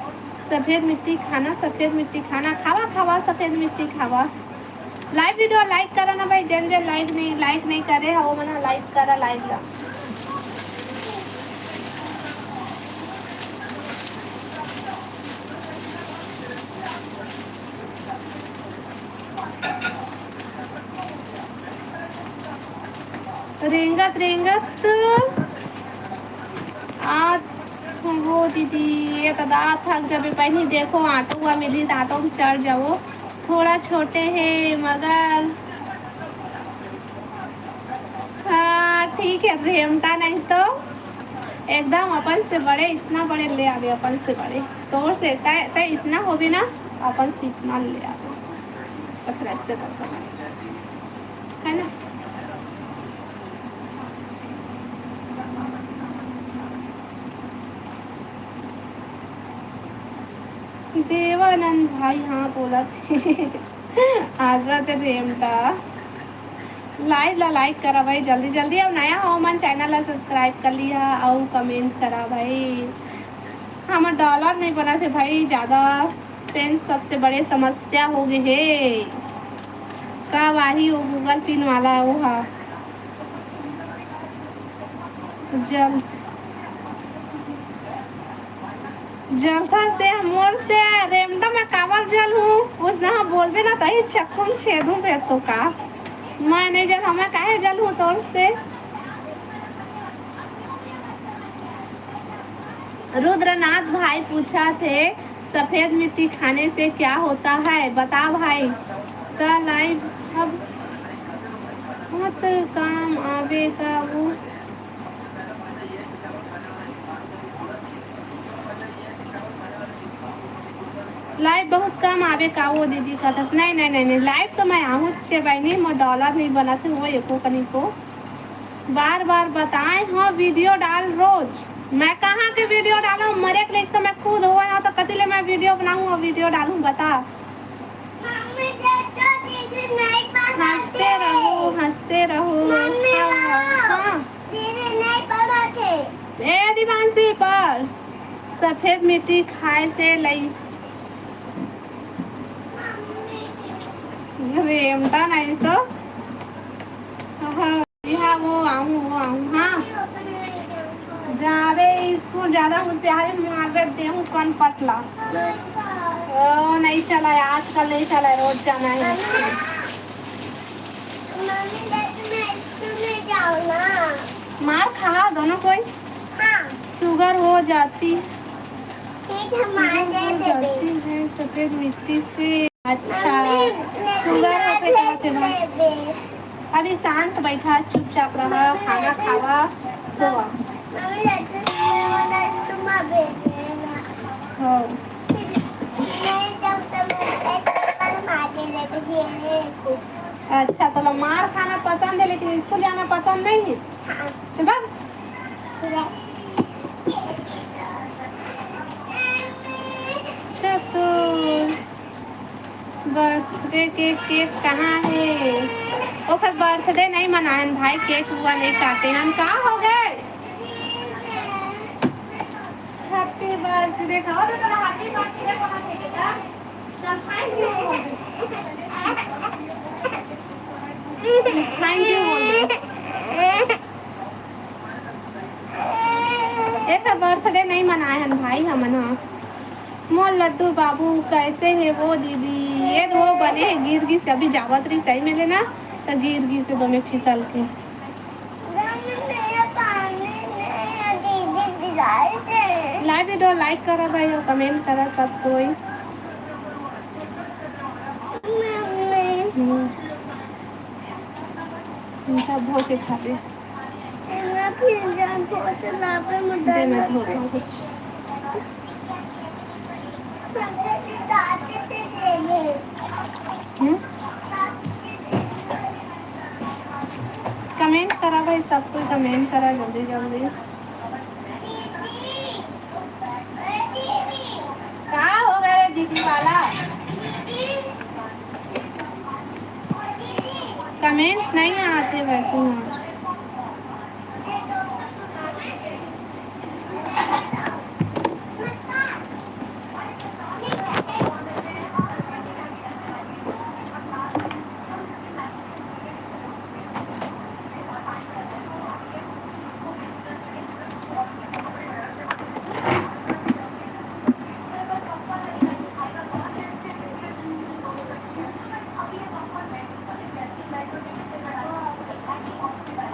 सफेद मिट्टी खाना, सफेद मिट्टी खाना, खावा, खावा, सफेद मिट्टी खावा। Live video like करा ना भाई, जन जन like नहीं, like नहीं करे, हो मना like करा live ला। रेंगत रेंगत आ वो दीदी, ये तो दांत थक जबे, पहली देखो ऑटो हुआ मिली, त ऑटो में चढ़ जाओ। थोड़ा छोटे है मगर हाँ ठीक है, रेमटा नहीं तो एकदम अपन से बड़े, इतना बड़े ले आवे, अपन से बड़े। तोर से तय, तय इतना हो भी ना, अपन से इतना ले आवे। पथरा से बड़का है ना। देवानंद भाई, हाँ, बोलत हे। आजा ते रेमटा। Live ला like करा भाई जल्दी जल्दी, अउ नया हो मन channel ला subscribe कर लिहा अउ comment करा भाई। हमर dollar नहीं बनत हे भाई ज्यादा, तेन सबसे बड़े समस्या हो गए हे। का वाही वो Google Pin वाला वो हा जल जलथस ते मोर से रेमटा में काबर जलहूँ? उस जहाँ बोलबे ना तही चक्कू में छेदूँ फेर तो का। मैं नहीं जल, हमें काहे जलहूँ तोर से? रुद्रनाथ भाई पूछा थे, सफेद मिट्टी खाने से क्या होता है, बता भाई। का live अब बहुत काम आवे का वो? Live बहुत कम आवे का वो दीदी कहत हस? नहीं, नहीं, नहीं, नहीं, live तो मैं आहूँ चे बहिनी, मोर dollar नहीं बनत हे वो एको कनी को। बार बार बताए हो video डाल रोज। मैं कहाँ के video डालूँ? मरे के लिए तो मैं खुद होए हूँ, तो कति ले मैं video बनाऊँ और video डालूँ, बता। हंसते रहो, हंसते रहो। सफेद मिट्टी खाए से लई रेमता नहीं तो। हाँ, जी हाँ, वो आऊँ, वो आऊँ, हाँ। जावे स्कूल, ज्यादा होशियारी मारबे देहूँ कन पटला। ओ, नहीं चला है, आजकल नहीं चला है, रोज जाना है स्कूल। मम्मी, लेकिन मैं स्कूल में जाऊँ ना। मार खा दोनों कोई। हाँ। शुगर हो जाती। ठीक है, मार शुगर दे हो देबे। जाती है सफेद मिट्टी से। अच्छा, मम्मी, लेकिन शुगर मैं होके दे कहते हैं। देबे। अभी शांत बैठा, चुपचाप रहा, मम्मी, खाना लेकिन खावा, सोवा। मम्मी, लेकिन मैं वाला तुम्हारा भेज देना। हाँ। नहीं, जब तुम एक बार मार दे देबे, ये ले इसको। अच्छा, तो मार खाना पसंद है, लेकिन स्कूल जाना पसंद नहीं है। हाँ। चुप। अच्छा, तो बर्थडे के केक कहाँ है? ओकर बर्थडे नहीं मनायन भाई, केक हुआ नहीं काटे हन। का हो गए? Happy birthday. कहो तो तेरा हैप्पी बर्थडे बोला थे बेटा। चल, थैंक यू। थैंक यू बोल दे। एकर बर्थडे नहीं मनाए हन भाई हमन ह। मोर लड्डू बाबू कैसे है वो दीदी? ये तो वो बने है, गिर गिस, अभी जावत रही सही मिले ना, तो गिर गिस है दोनों फिसल के। लाइव वीडियो लाइक करा भाई और कमेंट करा सब कोई। हम्म। इनका भोग के खाते। एमा फिर जान को चलावे में दे, मैं धो दूँ कुछ। हम्म? कमेंट करा भाई, सब कोई कमेंट करा जल्दी जल्दी। का हो गए दीदी वाला? कमेंट नहीं आते भाई तुम्हारे।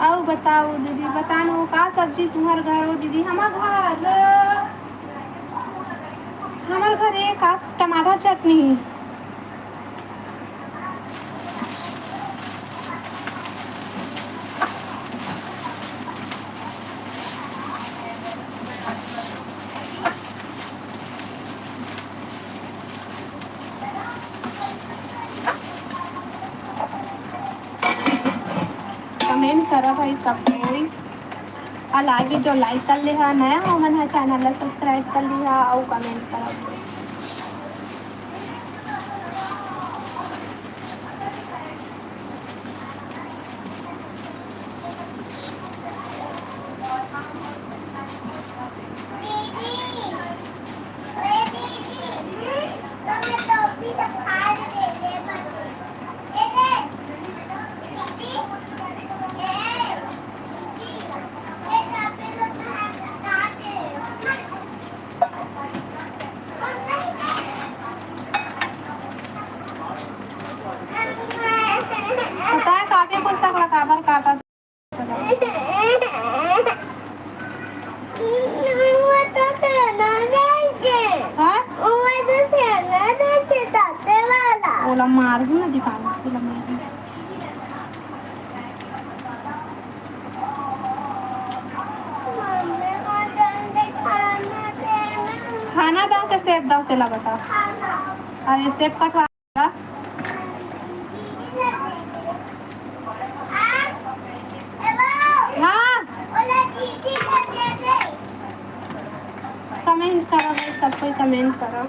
अउ बताओ दीदी, बता न, का सब्जी तुम्हर घर हो दीदी? हमर घर, हमर घर एक आज टमाटर चटनी। कमेंट करा भाई सब कोई, और लाइव वीडियो लाइक कर ले हा, नया हो मन हा चैनल ला सब्सक्राइब कर लिहा और कमेंट करा। पता है, कापी पुस्तक ला काबर काटत? हाँ? ओला मारहूँ ना, दीपांशु ला मारहूँ। खाना दाव के सेब दाव, तेला बता। अरे सेब कटवा। हाँ। कमेंट करो भाई, सब कोई कमेंट करो।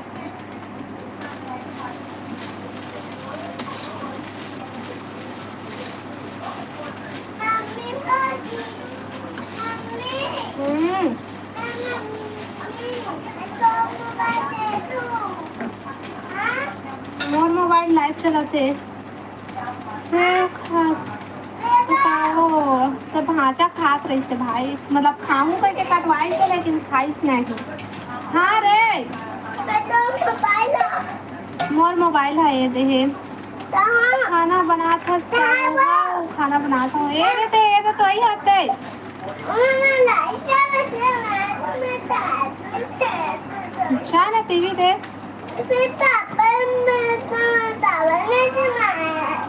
हम्म। चलत हे। सेव खा, खाओ। त भांचा खात रहिस हे भाई, मतलब खाहूं कहिके कटवाइस हे, लेकिन खाइस नहीं। हाँ रे, मोर मोबाइल हे, ये दे हे। खाना बनात हस का? हाँ, खाना बनात हूँ। ये दे, ये दे, तो ही हते। जा ना, टीवी दे। फिर पापा, मैं तो चावल नहीं बनाया।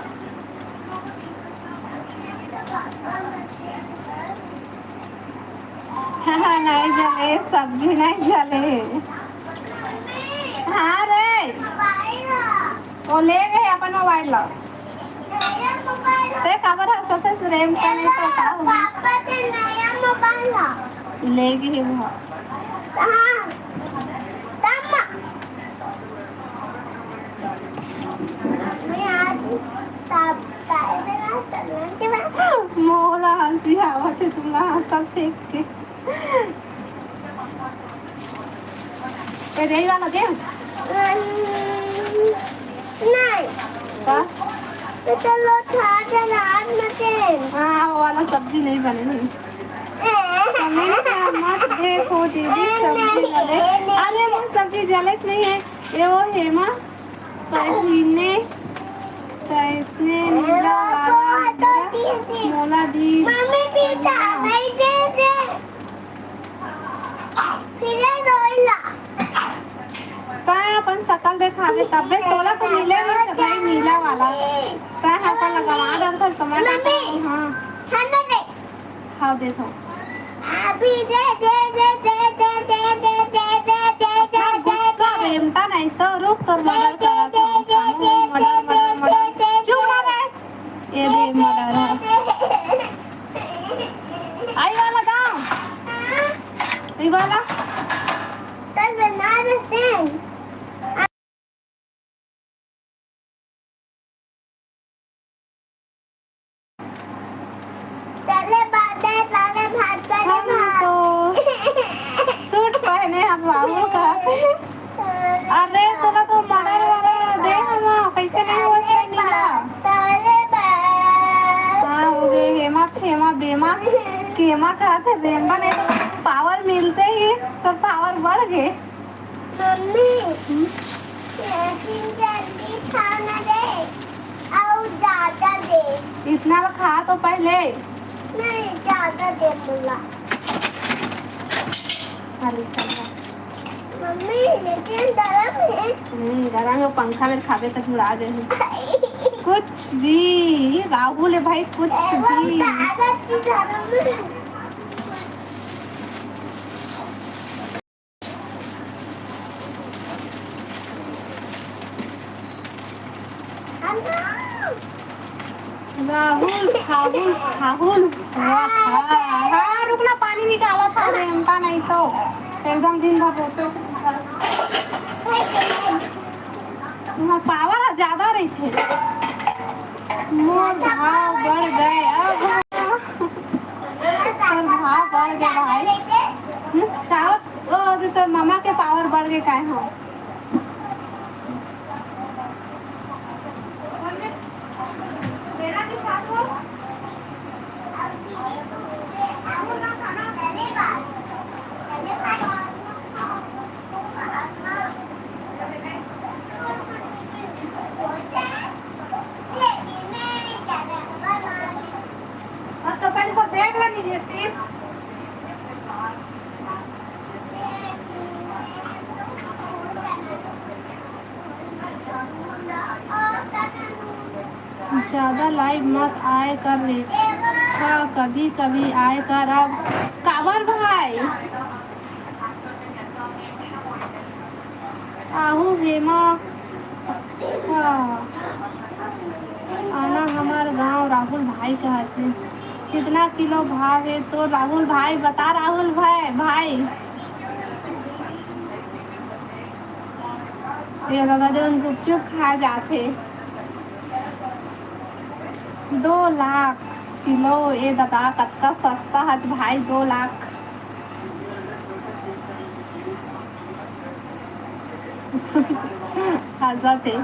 हाँ, नहीं जले, सब्जी नहीं जले। हाँ रे, वो ले गए अपन मोबाइल ला। ते काबर हंसत हस रे? का नहीं तो का हो गइस? पापा के नया मोबाइल ला। ले गए वो। हाँ। तब मोला हंसी आवत हे, तुमला हंसत देख के। ए, रेही वाला दे। नहीं। का? तो चलो, खा के रात में दे। हाँ, वो वाला सब्जी नहीं बने नहीं। ए। मम्मी ने कहा, "मत देखो दीदी, सब्जी जले।" अरे, वो सब्जी जले नहीं है, ये वो हेमा पहिने तइसने नीला वाला लुगरा मोला भी मम्मी पीछा नहीं दे दे। फिर रोइला। तैं अपन सकल देखाबे तबे तोला तो मिले नहीं भाई नीला वाला। तैं अपन लगावा दे तो समझ आता है। हाँ। खाना दे। खाओ, दे दो। अभी दे, दे, दे। गुस्सा बेमता नहीं तो रुक, तोर मर्डर करत हूँ। Murder, murder, murder. चुप ना रहे। ये दे मर्डर है। आई वाला दाओ। ई वाला। कल बना देते हैं। चले बाटे, चले भात, चले हम भात। तो सूट पहने हम बाबू का। अरे, तोला तो मर्डर वाला दे हम, कैसे नहीं हो सके नीला? चले बाटे। हाँ, हो गए हेमा, खेमा, बेमा, केमा कहा थे, बेमा ने तो पावर मिलते ही तो पावर बढ़ गए। मम्मी, हम्म? लेकिन जल्दी खाना दे, और ज्यादा दे। इतना खा तो पहले। नहीं, ज्यादा दे बोला। अरे चल। मम्मी, लेकिन गरम है। हम्म, गरम है, पंखा में खाबे तो जुड़ा जाए। कुछ भी, राहुल है भाई, कुछ भी। राहुल, राहुल, राहुल। वाह, हाँ, हाँ, रुकना, पानी निकाला था रे, उनका नहीं तो एकदम दिन भर रोते। तुम्हारा पावर ज्यादा रही थे। मोर भाव बढ़ गए अब। तोर भाव बढ़ गए भाई। हम्म, का होत? ओ, तो तोर मामा के पावर बढ़ गए काहे हो? अब तो कल को बैग ला नहीं देती। ज्यादा लाइव मत आए कर रे। हाँ, कभी कभी आए कर। अब काबर भाई? आहू हेमा, हाँ। आना हमार गांव, राहुल भाई कहत हे। कितना किलो भाव हे तो राहुल भाई बता, राहुल भाई, भाई। ये दादा जो गुपचुप खा जाते। दो लाख किलो, ए ददा, कतका सस्ता हच भाई, दो लाख। हंसत हे।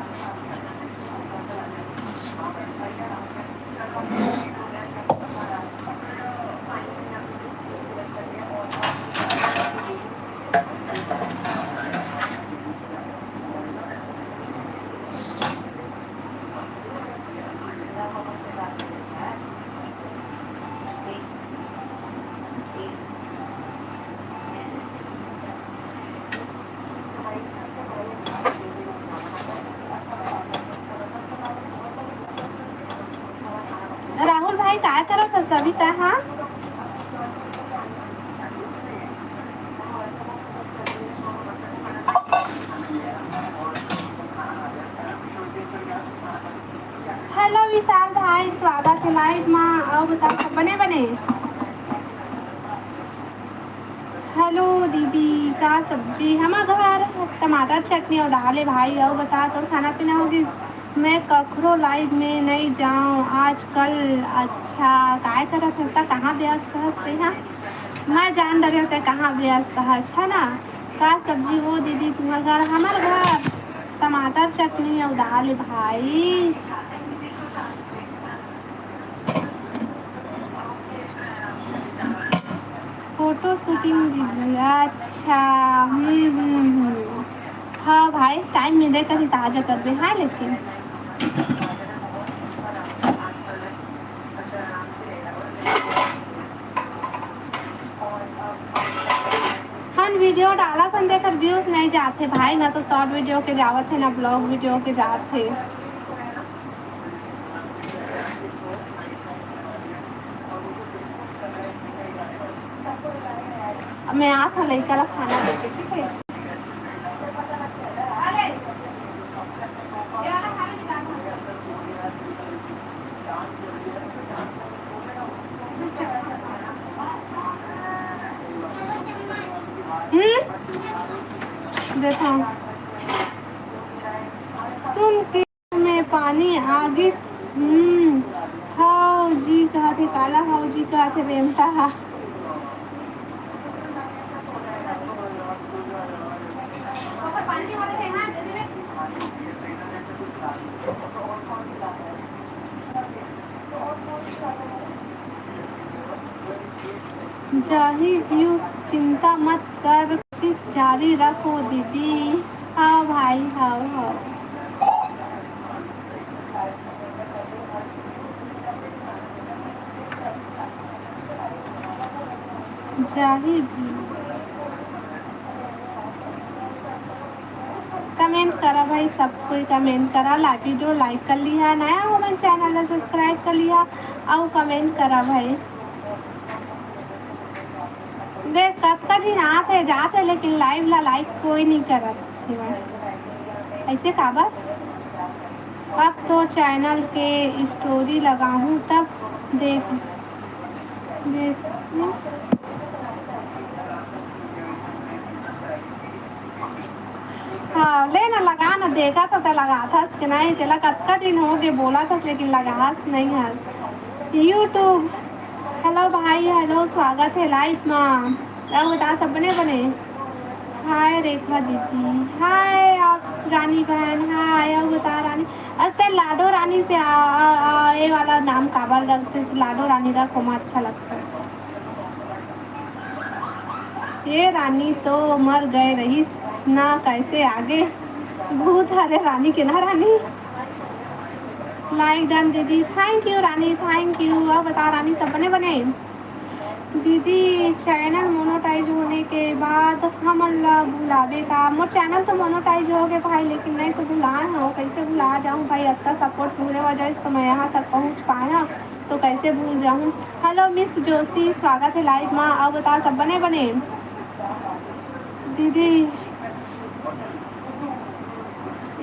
भाई, काय करत हस अभी तैं, हाँ? Hello विशाल भाई, स्वागत हे live मा। अउ बताओ, सब बने बने? Hello दीदी, का सब्जी? हमर घर टमाटर चटनी अउ दाल हे भाई। अउ बता, तोर खाना पीना हो गिस? मैं कखरो live में नइ जांव आजकल। अच्छा, काय करत हस त? कहाँ व्यस्त हस तेहा? मैं जान डरे हों तैं कहाँ व्यस्त हस, है ना? का सब्जी हो दीदी तुम्हर घर? हमर घर टमाटर चटनी अउ दाल हे भाई। Photo shooting दीदी, अच्छा, हम्म, हम्म, हम्म। हाँ भाई, time मिले कभी ताजा करबे, हाँ, लेकिन हम video डालत हन, तेकर views नइ जात हे भाई, ना तो short video के जावत हे, ना vlog video के जात हे। अब मैं आत हूँ लइका ला खाना देके, ठीक है? हम्म? देखो, सुन के में पानी आ गिस। हम्म, हव जी कहत हे, काला हव जी कहत हे, रेमटा हा। जाही views, चिंता मत कर, कोशिश जारी रखो दीदी। हाँ भाई, हाँ, हाँ। जाही भी। Comment करा भाई, सब कोई comment करा, live video like कर लिहा, नया हो मन channel ला subscribe कर लिहा, अउ comment करा भाई। देख, कतका झिन आत हे, जात हे, लेकिन live ला like कोई नहीं करत हेवय। ऐसे काबर? अब तो channel के story लगाहूँ, तब देख, देख। हाँ, ले ना, लगा ना, देखा तो तैं लगाथस के नहीं, तेला कतका दिन हो गे बोलत हस, लेकिन लगास नहीं हस। YouTube, hello भाई, hello, स्वागत हे live मा। अउ बता, सब बने बने? Hi रेखा दीदी, hi आप रानी बहन, hi। अउ बता रानी, अरे तैं लाडो रानी से आ, आ, आ, ये वाला नाम काबर रखते? लाडो रानी रख, ओमा अच्छा लगता। ये रानी तो मर गए रहिस ना, कैसे आगे भूत हरे रानी के ना रानी। Like done दीदी, thank you Rani, thank you। अउ बता रानी, सब बने बने? दीदी, channel monetize होने के बाद हमन ला बुलाबे का? मोर channel तो monetize हो गए भाई, लेकिन नहीं तो भुला हो, कैसे भुला जाऊँ भाई? अतना support पूरे वजह से तो मैं यहाँ तक पहुँच पाया, तो कैसे भूल जाऊँ? Hello Miss जोशी, स्वागत है live मा। अउ बता, सब बने बने? दीदी,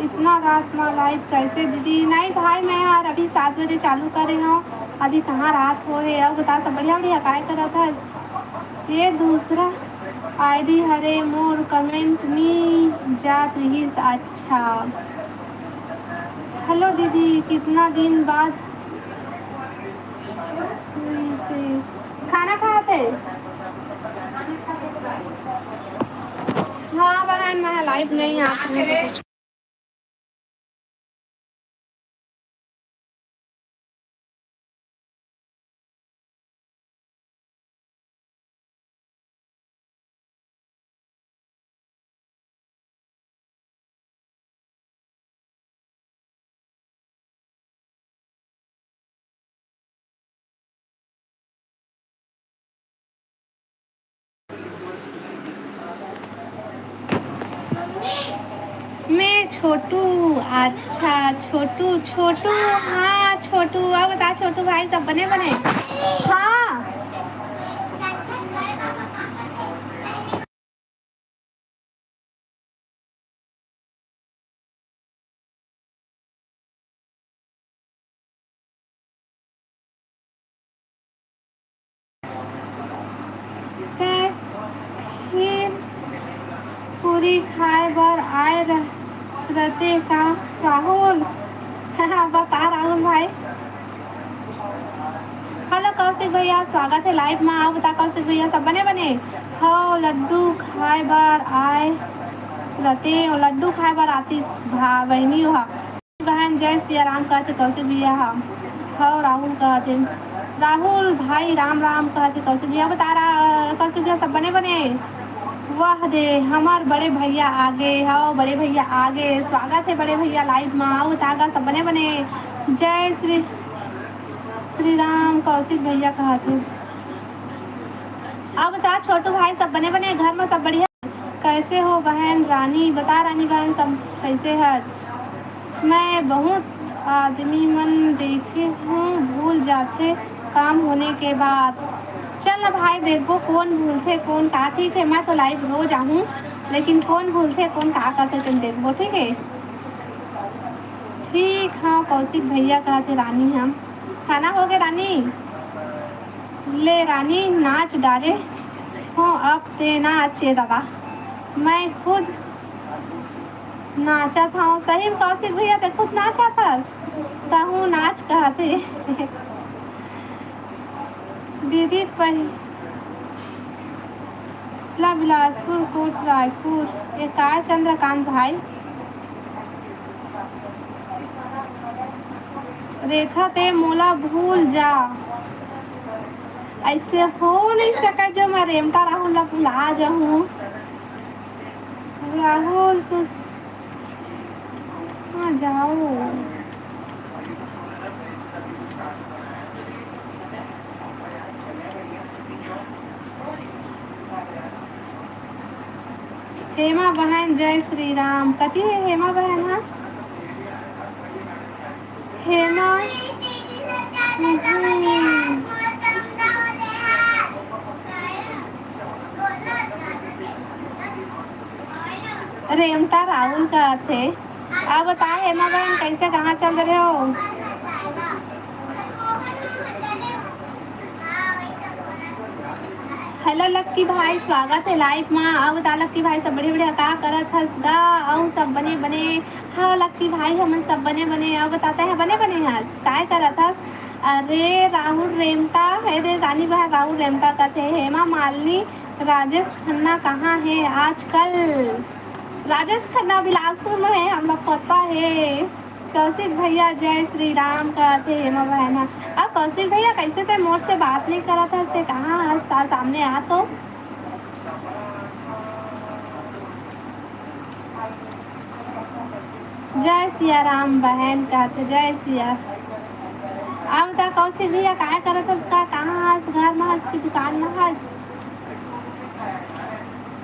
इतना रात मा live कैसे दीदी? नहीं भाई, मैं यार अभी सात बजे चालू करे हूँ, अभी कहाँ रात हो हे। अउ बता, सब बढ़िया बढ़िया, काय करत हस? ये दूसरा ID हरे, मोर comment नी जात रहिस। अच्छा, hello दीदी, कितना दिन बाद खाना खात हे? हाँ बहन, मैं live नहीं आती हूँ। मैं छोटू। अच्छा, छोटू, छोटू, हाँ, छोटू, अब बता छोटू भाई, सब बने बने? हाँ। ते खीर पूरी खाए बर आए रह-, रहते का राहुल? बता राहुल भाई। हेलो कौशिक भैया, स्वागत है लाइव मा। आओ बता कौशिक भैया, सब बने बने? हो लड्डू खाए बर आए रहते, लड्डू खाए बर आतिस भा-, बहिनी हो। बहन जय सिया राम कहत हे कौशिक भैया ह। हव राहुल कहत हे, राहुल भाई राम राम कहत हे कौशिक भैया। बता रहा कौशिक भैया सब बने बने। वाह दे हमर बड़े भैया आगे, हव बड़े भैया आगे, स्वागत हे बड़े भैया लाइव मा। अउ बता गा सब बने बने। जय श्री श्री राम कौशिक भैया कहत हे। अउ बता छोटू भाई सब बने बने, घर मा सब बढ़िया? कैसे हो बहन रानी? बता रानी बहन सब कैसे हच? मैं बहुत आदमी मन देखे हूँ भूल जाथे काम होने के बाद। चल ना भाई देखबो कोन भूलथे कोन का। ठीक है मैं तो लाइव रोज आहूँ लेकिन कोन भूलथे कोन का करथे तेन देखबो। ठीक है ठीक हाँ कौशिक भैया कहथे रानी हम। खाना हो गए रानी? ले रानी नाच डारे हो अब ते नाच ए दादा। मैं खुद नाचत हव। सही में कौशिक भैया ते खुद नाचत हस? तहूँ नाच कहत हे। दीदी पहला बिलासपुर कोट रायपुर। ये काय चंद्रकांत भाई? रेखा ते मोला भूल जा। ऐसे हो नहीं सका जो मैं रेमटा राहुल ला भुला जाऊँ। राहुल तो हाँ जाओ। हेमा बहन जय श्री राम। कति हे हेमा बहन? हाँ हेमा। हम्म। रेमटा राहुल कहत हे। अब बता हेमा बहन कैसे कहाँ चल रहे हो? हेलो लक्की भाई स्वागत है लाइव मा। अब बता लक्की भाई सब बड़े बड़े का करत हस गा? अउ सब बने बने। हाँ लक्की भाई हमन सब बने बने। अब बताते हैं बने बने हस काय करत हस? अरे राहुल रेमटा हे दे रानी बहन राहुल रेमटा कथे हेमा मालिनी। राजेश खन्ना कहाँ हे आजकल? राजेश खन्ना बिलासपुर में है हमला पता है। कौशिक भैया जय श्री राम कहते हेमा बहन ह। अब कौशिक भैया कैसे ते मोर से बात नहीं करत हस ते कहाँ हस सामने आ तो। जय सिया राम बहन कहते जय सिया। अब त कौशिक भैया काय करत हस का कहाँ हस घर में हस की दुकान में हस?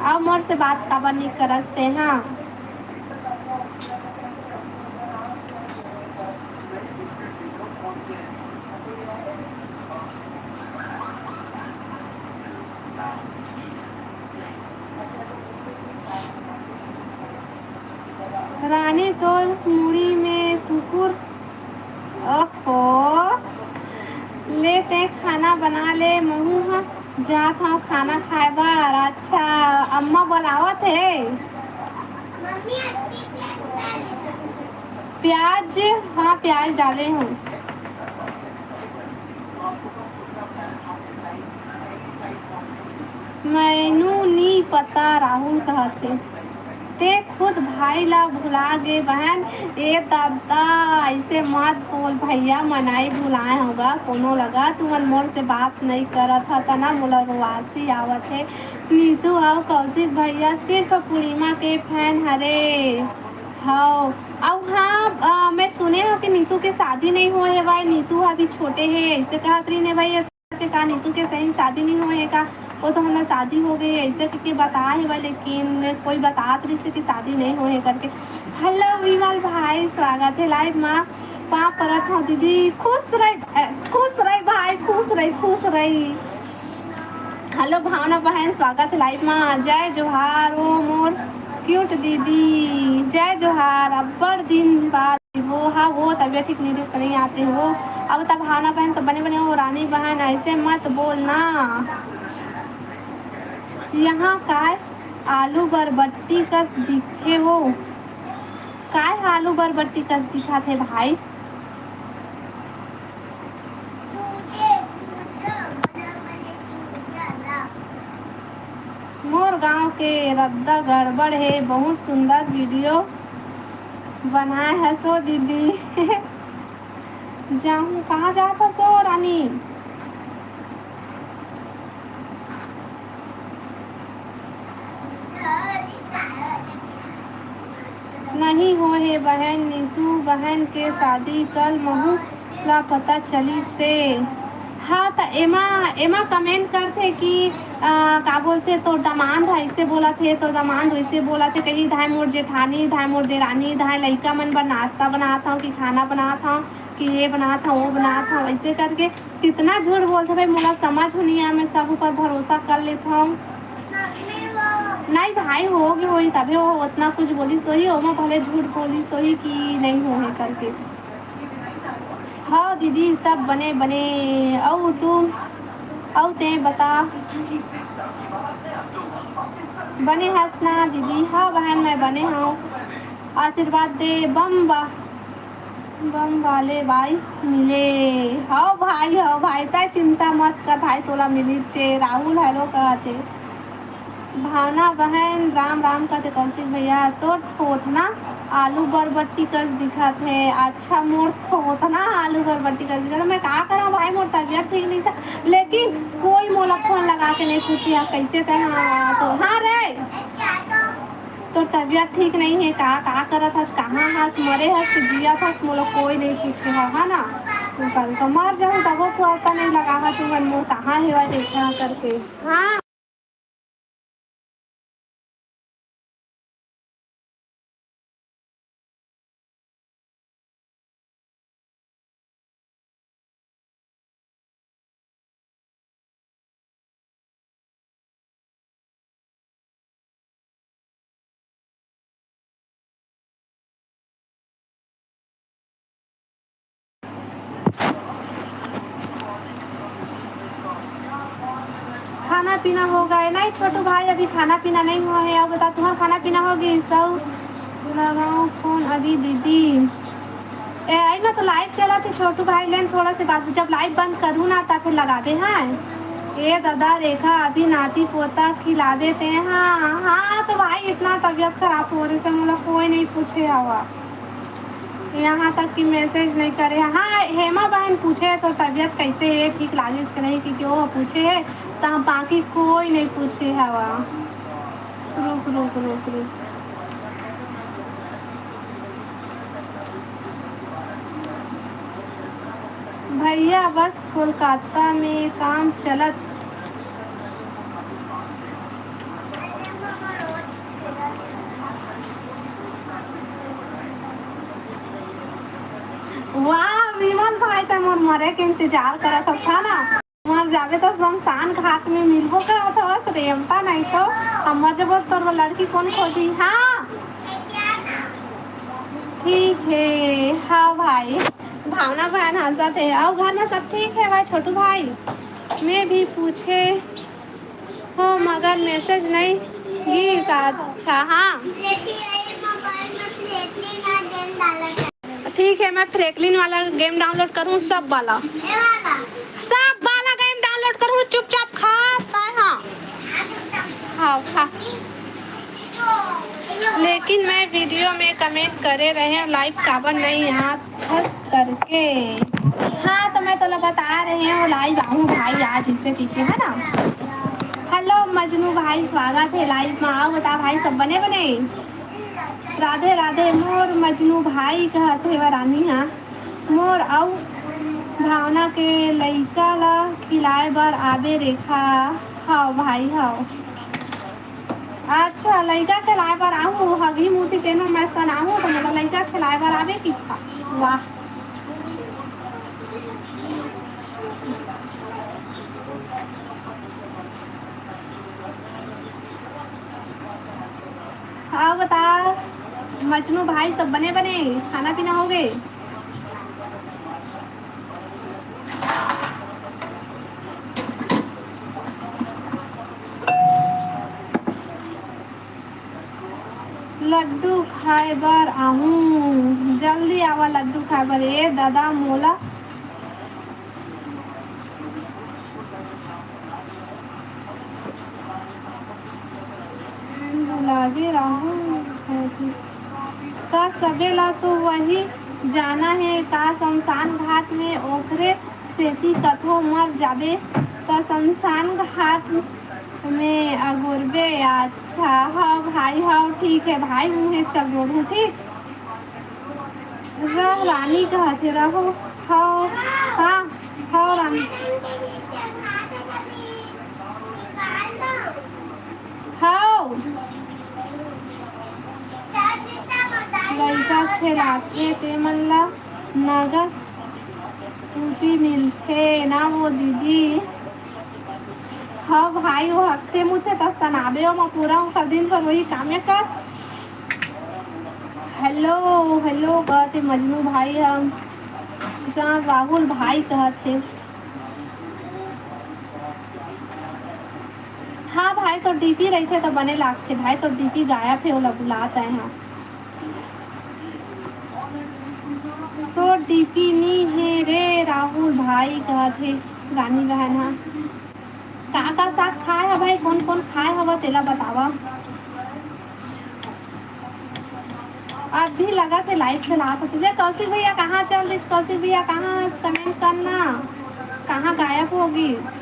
अब मोर से बात काबर नहीं करस ते हाँ। रानी तोर मुड़ी में कुकुर। ओहो। ले ते खाना बना ले महू ह जात हव खाना खाए बर। अच्छा अम्मा बोलावत हे। प्याज हाँ प्याज डाले हूँ। मैनू नी पता राहुल कहत हे। ते खुद भाई ला भुला गे बहन। ए दादा ऐसे मत बोल भैया मनाई भुलाए होगा कोनो लगा तुमन मोर से बात नहीं करत ह तना मोला रोवासी आवत हे। नीतू अउ कौशिक भैया सिर्फ पूर्णिमा के फैन हरे। हव अउ हाँ मैं सुने हव कि नीतू के शादी नहीं होए हे भाई नीतू अभी छोटे हे ऐसे कहत रही ने भाई। का नीतू के सही शादी नहीं होए हे का? वो तो हमला शादी हो गई है ऐसे करके बता हे बा लेकिन कोई बतात रही से कि शादी नहीं होए हे करके। हेलो विमल भाई स्वागत है लाइव मा। पाँव परत हव दीदी, खुश रही, अ, खुश रही भाई, खुश रही, खुश रही। हेलो भावना बहन, स्वागत है लाइव मा। जय जोहार ओ मोर क्यूट दीदी, जय जोहार। अब्बड़ दिन बाद वो हा, वो तबियत ठीक नहीं रिस नहीं आते हो। अब तब भावना बहन सब बने बने हो। रानी बहन ऐसे मत बोलना। यहाँ काय आलू बरबट्टी कस दिखे हो? काय आलू बरबट्टी कस दिखत हे भाई? मोर गांव के रद्दा गड़बड़ हे, बहुत सुंदर वीडियो बनाए हस ओ दीदी। जाहूँ, कहाँ जात हस ओ रानी? नहीं होए हे बहन, नीतू बहन के शादी कल महू ला पता चलिस हे। हाँ, त एमा, एमा कमेंट करथे कि, अ, का बोलथे, तोर दमांद ह अइसे बोलत हे, तोर दमांद वइसे बोलत हे, कहीं धाय मोर जेठानी, धाय मोर देरानी, धाय लइका मन बर नाश्ता बनात हव कि खाना बनात हव कि ये बनात हव, वो बनात हव, अइसे करके कितना झूठ बोलथे भाई, मोला समझ नहीं आय, मैं सब ऊपर भरोसा कर लेथव। नहीं भाई, होगे होही, तभे वो ओतना कुछ बोलिस होही, ओमा भले झूठ बोलिस होही कि नहीं होहे करके। हव दीदी, सब बने बने। अउ तू, अउ तें बता, बने हस ना दीदी? हव बहन, मैं बने हव। आशीर्वाद दे बम बा। बम वाले भाई मिले। हव भाई, हव भाई, तै चिंता मत कर भाई, तोला मिलिस हे। राहुल हेलो कहत हे। भावना बहन राम राम कहत हे। कौशिक भैया, तोर थोथना आलू बरबट्टी कस दिखत हे। अच्छा, मोर थोथना आलू बरबट्टी कस दिखत हे। मैं का करंव भाई, मोर तबियत ठीक नहीं हे, लेकिन कोई मोला फोन लगा के नहीं पूछे, "हाँ, कैसे तै?" हाँ, तो हाँ रे। तोर तबियत ठीक नहीं हे का? का करत हस? कहाँ हस? मरे हस कि जियत हस? मोला कोई नहीं पूछे हे, है ना? तू कल तो मर जाहूँ, तभो तू अता नहीं लगा हा, तू मन मोर कहाँ हेवा देखा करके। हाँ। खाना पीना हो गए? नहीं छोटू भाई, अभी खाना पीना नहीं हुआ है। अब बता, तुम्हारा खाना पीना हो गई? सब लगाओ फोन अभी दीदी। ए, आई मैं तो लाइव चला थे छोटू भाई, लेन थोड़ा से बात, जब लाइव बंद करूँ ना, ता फिर लगाबे। हाँ, ए दादा रेखा, अभी नाती पोता खिलाबे ते? हाँ, हाँ, तो भाई इतना तबियत खराब हो रही से मोला कोई नहीं पूछे हवा, यहाँ तक कि मैसेज नहीं करे। हाँ, हेमा बहन पूछे तो तबियत कैसे है, ठीक लागिस कि नहीं, क्योंकि वो पूछे है, तो हम बाकी कोई नहीं पूछे हवा। रुक, रुक, रुक, रुक। भैया बस कोलकाता में काम चलत। वाह विमल भाई, त मोर मरे के इंतजार करत हस ना। मर जाबे त शमशान घाट में मिलबो करत हवस, रेमटा नहीं तो हम मर जबो, तोर बर लड़की कौन खोजी? हाँ, ठीक है। हाँ भाई, भावना बहन हंसत है। और घर में सब ठीक है भाई? छोटू भाई, मैं भी पूछे हो मगर मैसेज नहीं गिस। अच्छा, हाँ। ठीक है, मैं फ्रैंकलिन वाला गेम डाउनलोड करूँ, सब वाला, सब वाला गेम डाउनलोड करूँ, चुपचाप खा। हाँ, हाँ, खा। लेकिन मैं वीडियो में कमेंट करे रहे, लाइव काबर नहीं आत हस करके। हाँ, तो मैं तोला बता रहे हूँ, लाइव आहूँ भाई आज, इसे पी के, है ना। हेलो मजनू भाई, स्वागत है लाइव में। आओ बता भाई, सब बने बने? राधे राधे। मोर मजनू भाई कहत हे वा रानी हा, मोर अउ भावना के लइका ला खिलाए बर आबे रेखा। हव भाई, हव। अच्छा, लइका खिलाए बर आहूँ, हगही मूती तेनो मैं सनाहूँ, त मोला लइका खिलाए बर आबे किथा। वाह, अउ बता मजनू भाई, सब बने बने, खाना पीना हो गे? लड्डू खाए बर आहूँ, जल्दी आवा लड्डू खाए बर। ए दादा मोला गुलाबी राहु, त सबे ला तो वही जाना हे का शमशान घाट में, ओखरे सेती कथो मर जाबे त शमशान घाट में अगोरबे। अच्छा, हव भाई, हव, ठीक हे भाई, मुँहे चगोरहूँ, ठीक। रह रानी कहत हे, रहो। हव, हाँ, हव रानी। हव। लइका खेलाथे ते मन ला नगद पूर्ति मिलथे ना वो दीदी। हव भाई, वो हकथे मुथे त सनाबे, ओमा पूरा ओकर दिन भर वही कामे कर। हेलो, हेलो कहत हे मजनू भाई ह, जहाँ राहुल भाई कहत हे। हाँ भाई, तोर डीपी रहिथे त बने लागथे भाई, तोर डीपी गायब हे, ओला बुलात आए हाँ। तोर डीपी नी हे रे राहुल भाई, कहत हे रानी बहन ह। का का साग खाए ह भाई, कोन कोन खाए हव तेला बतावा। अभी लगत हे लाइव चलात हस। कौशिक भैया कहाँ चल दिस? कौशिक भैया कहाँ हस? कमेंट करना, कहाँ गायब हो गिस?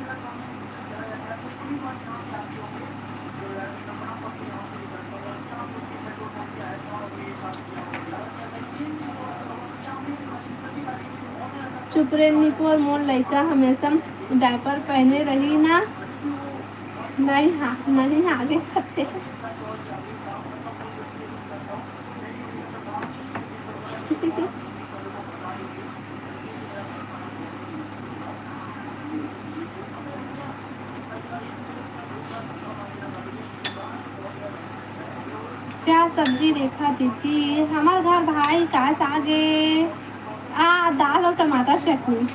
चुप रे निपोर, मोर लइका हमेशा डायपर पहने रही ना, नहीं हा-, नहीं आगे करते। क्या सब्जी रेखा दीदी? हमर घर भाई का साग ए, आ, दाल अउ टमाटर चटनी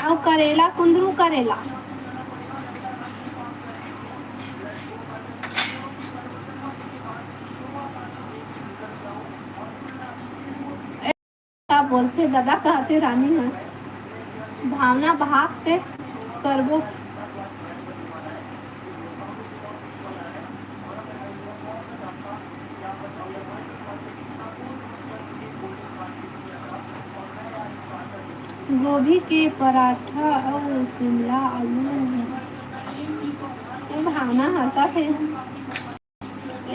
अउ करेला, कुंदरू करेला। का बोलथे ददा, कहथे रानी ह, भावना भाग के करबो। गोभी के पराठा अउ शिमला आलू। ए भावना हंसत हे।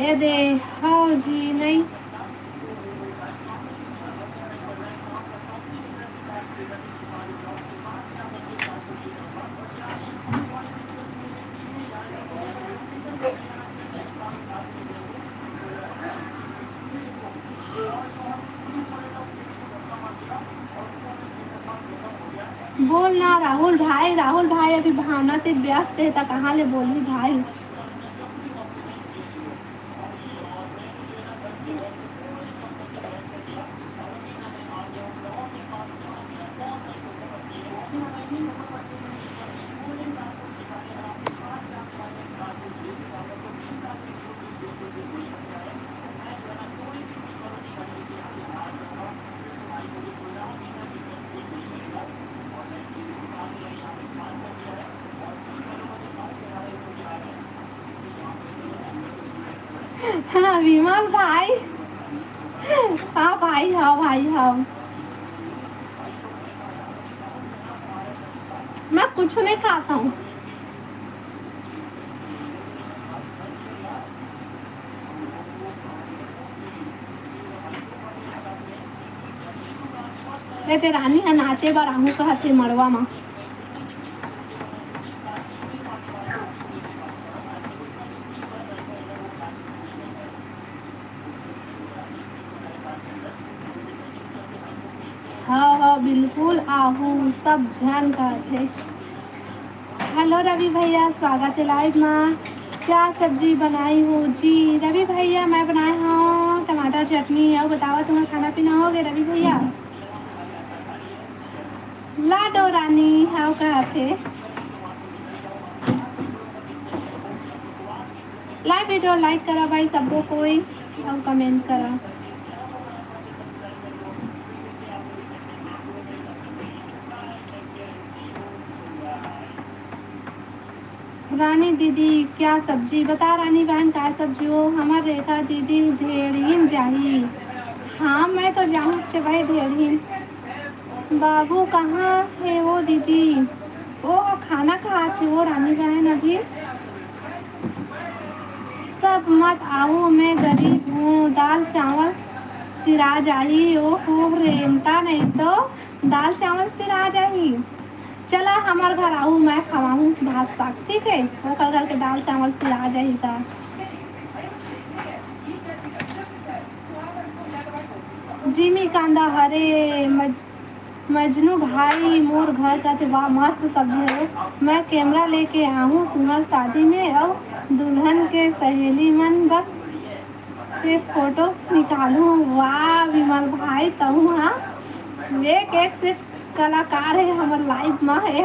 ए दे, हव जी, नई। बोल ना राहुल भाई, राहुल भाई अभी भावना से व्यस्त हे, त कहाँ ले बोलही भाई? हाँ, विमल भाई। हाँ भाई, हाँ भाई, हाँ। मैं कुछ नहीं खाता हूँ। ए ते रानी ह नाचे बर आहूँ कहत हे मड़वा म। हाँ, हाँ, बिल्कुल आहू, सब झन कहथे। हेलो रवि भैया, स्वागत है लाइव मा। क्या सब्जी बनाई हो जी? रवि भैया, मैं बनाए हूँ टमाटर चटनी। अउ बतावा, तुम्हारा खाना पीना हो गया रवि भैया? लाडो रानी हव कहत हे। लाइव वीडियो लाइक करा भाई सबको कोई, अउ कमेंट करा। रानी दीदी, क्या सब्जी? बता रानी बहन, का सब्जी हो? हमर रेखा दीदी ढेड़हिन जाही। हाँ, मैं तो जाहूँ चे भाई ढेड़हिन। बाबू कहाँ हे वो दीदी? वो खाना खात हे वो रानी बहन अभी। सब मत आओ, मैं गरीब हूँ, दाल चावल सिरा जाही। ओहो, रेमटा नहीं तो दाल चावल सिरा जाही। चला हमर घर आहू, मैं खवाहूँ भात साग, ठीक है? ओकर घर के दाल चावल सिरा जाही त। जिमी कांदा हरे मज-, मजनू भाई मोर घर कथे, वाह मस्त सब्जी हरे। मैं कैमरा लेके आहूँ तुम्हर शादी में, अउ दुल्हन के सहेली मन बस के फोटो निकालूं। वाह विमल भाई, तहूं हा एक, एक से कलाकार है हमर लाइव मा। ए,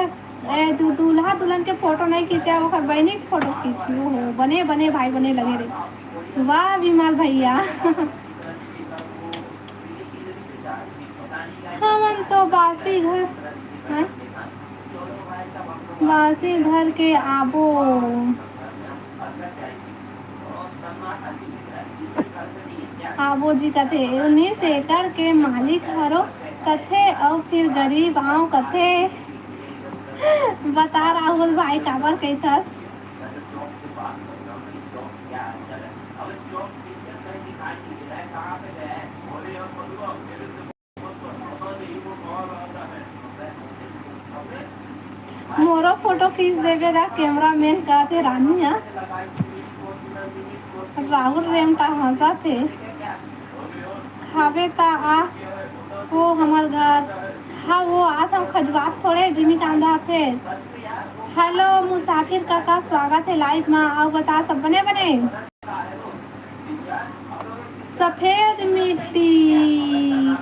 ए, दू-, दूल्हा दुल्हन के फोटो नहीं खींचा, ओकर बहनी के फोटो खींची। ओहो, बने, बने भाई, बने लगे रे। वाह विमल भैया। हमन तो बासी घर, हैं? बासी घर के आबो। आबो जी कथे, उन्नीस एकड़ के मालिक हरो कथे, अउ फिर गरीब आंव कथे। बता राहुल भाई, काबर कहिथस? मोरो फोटो खींच देबे गा, कैमरा मैन कहते रानी हा। राहुल रेमटा हंसत हे। खाबे त आ, ओ हमर घर। हाँ, वो आज हम खजुआत थोड़े, जिमी कांदा फेर। हेलो मुसाफिर काका, स्वागत है लाइव मा। अउ बता, सब बने बने? सफेद मिट्टी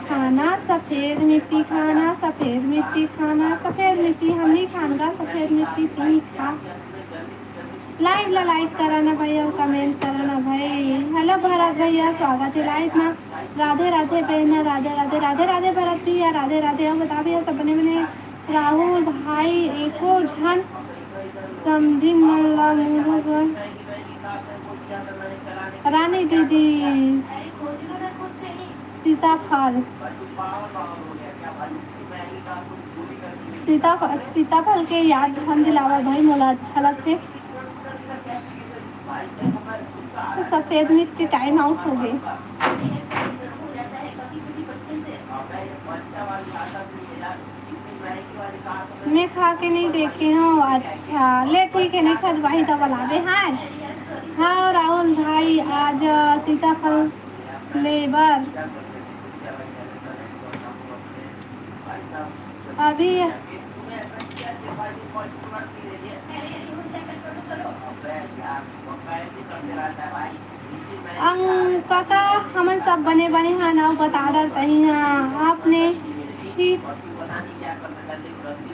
खाना, सफेद मिट्टी खाना, सफेद मिट्टी खाना, सफेद मिट्टी हम नहीं खान गा, सफेद मिट्टी तू ही खा। लाइव ला लाइक करा ना भाई, अउ कमेंट करा ना भाई। हेलो भरत भैया, स्वागत है लाइव मा। राधे राधे बहना, राधे राधे, राधे राधे भरत भैया, राधे राधे। अउ बता भैया, सब बने बने? राहुल भाई, एको झन समधिन मन ला मुंह बर। रानी दीदी, सीताफल, सीता-, सीताफल के याद झन दिलावा भाई, मोला अच्छा लगथे। सफेद मिट्टी टाइम आउट हो गई। मैं खा के नहीं देखे हूँ। अच्छा, ले ठीक है, नहीं खजवाही त बलाबे। हाँ, हाँ राहुल भाई, आज सीताफल लेबर अभी अंग काका, हमन सब बने बने हन, अउ बता डर तही हाँ, आपने ठीक,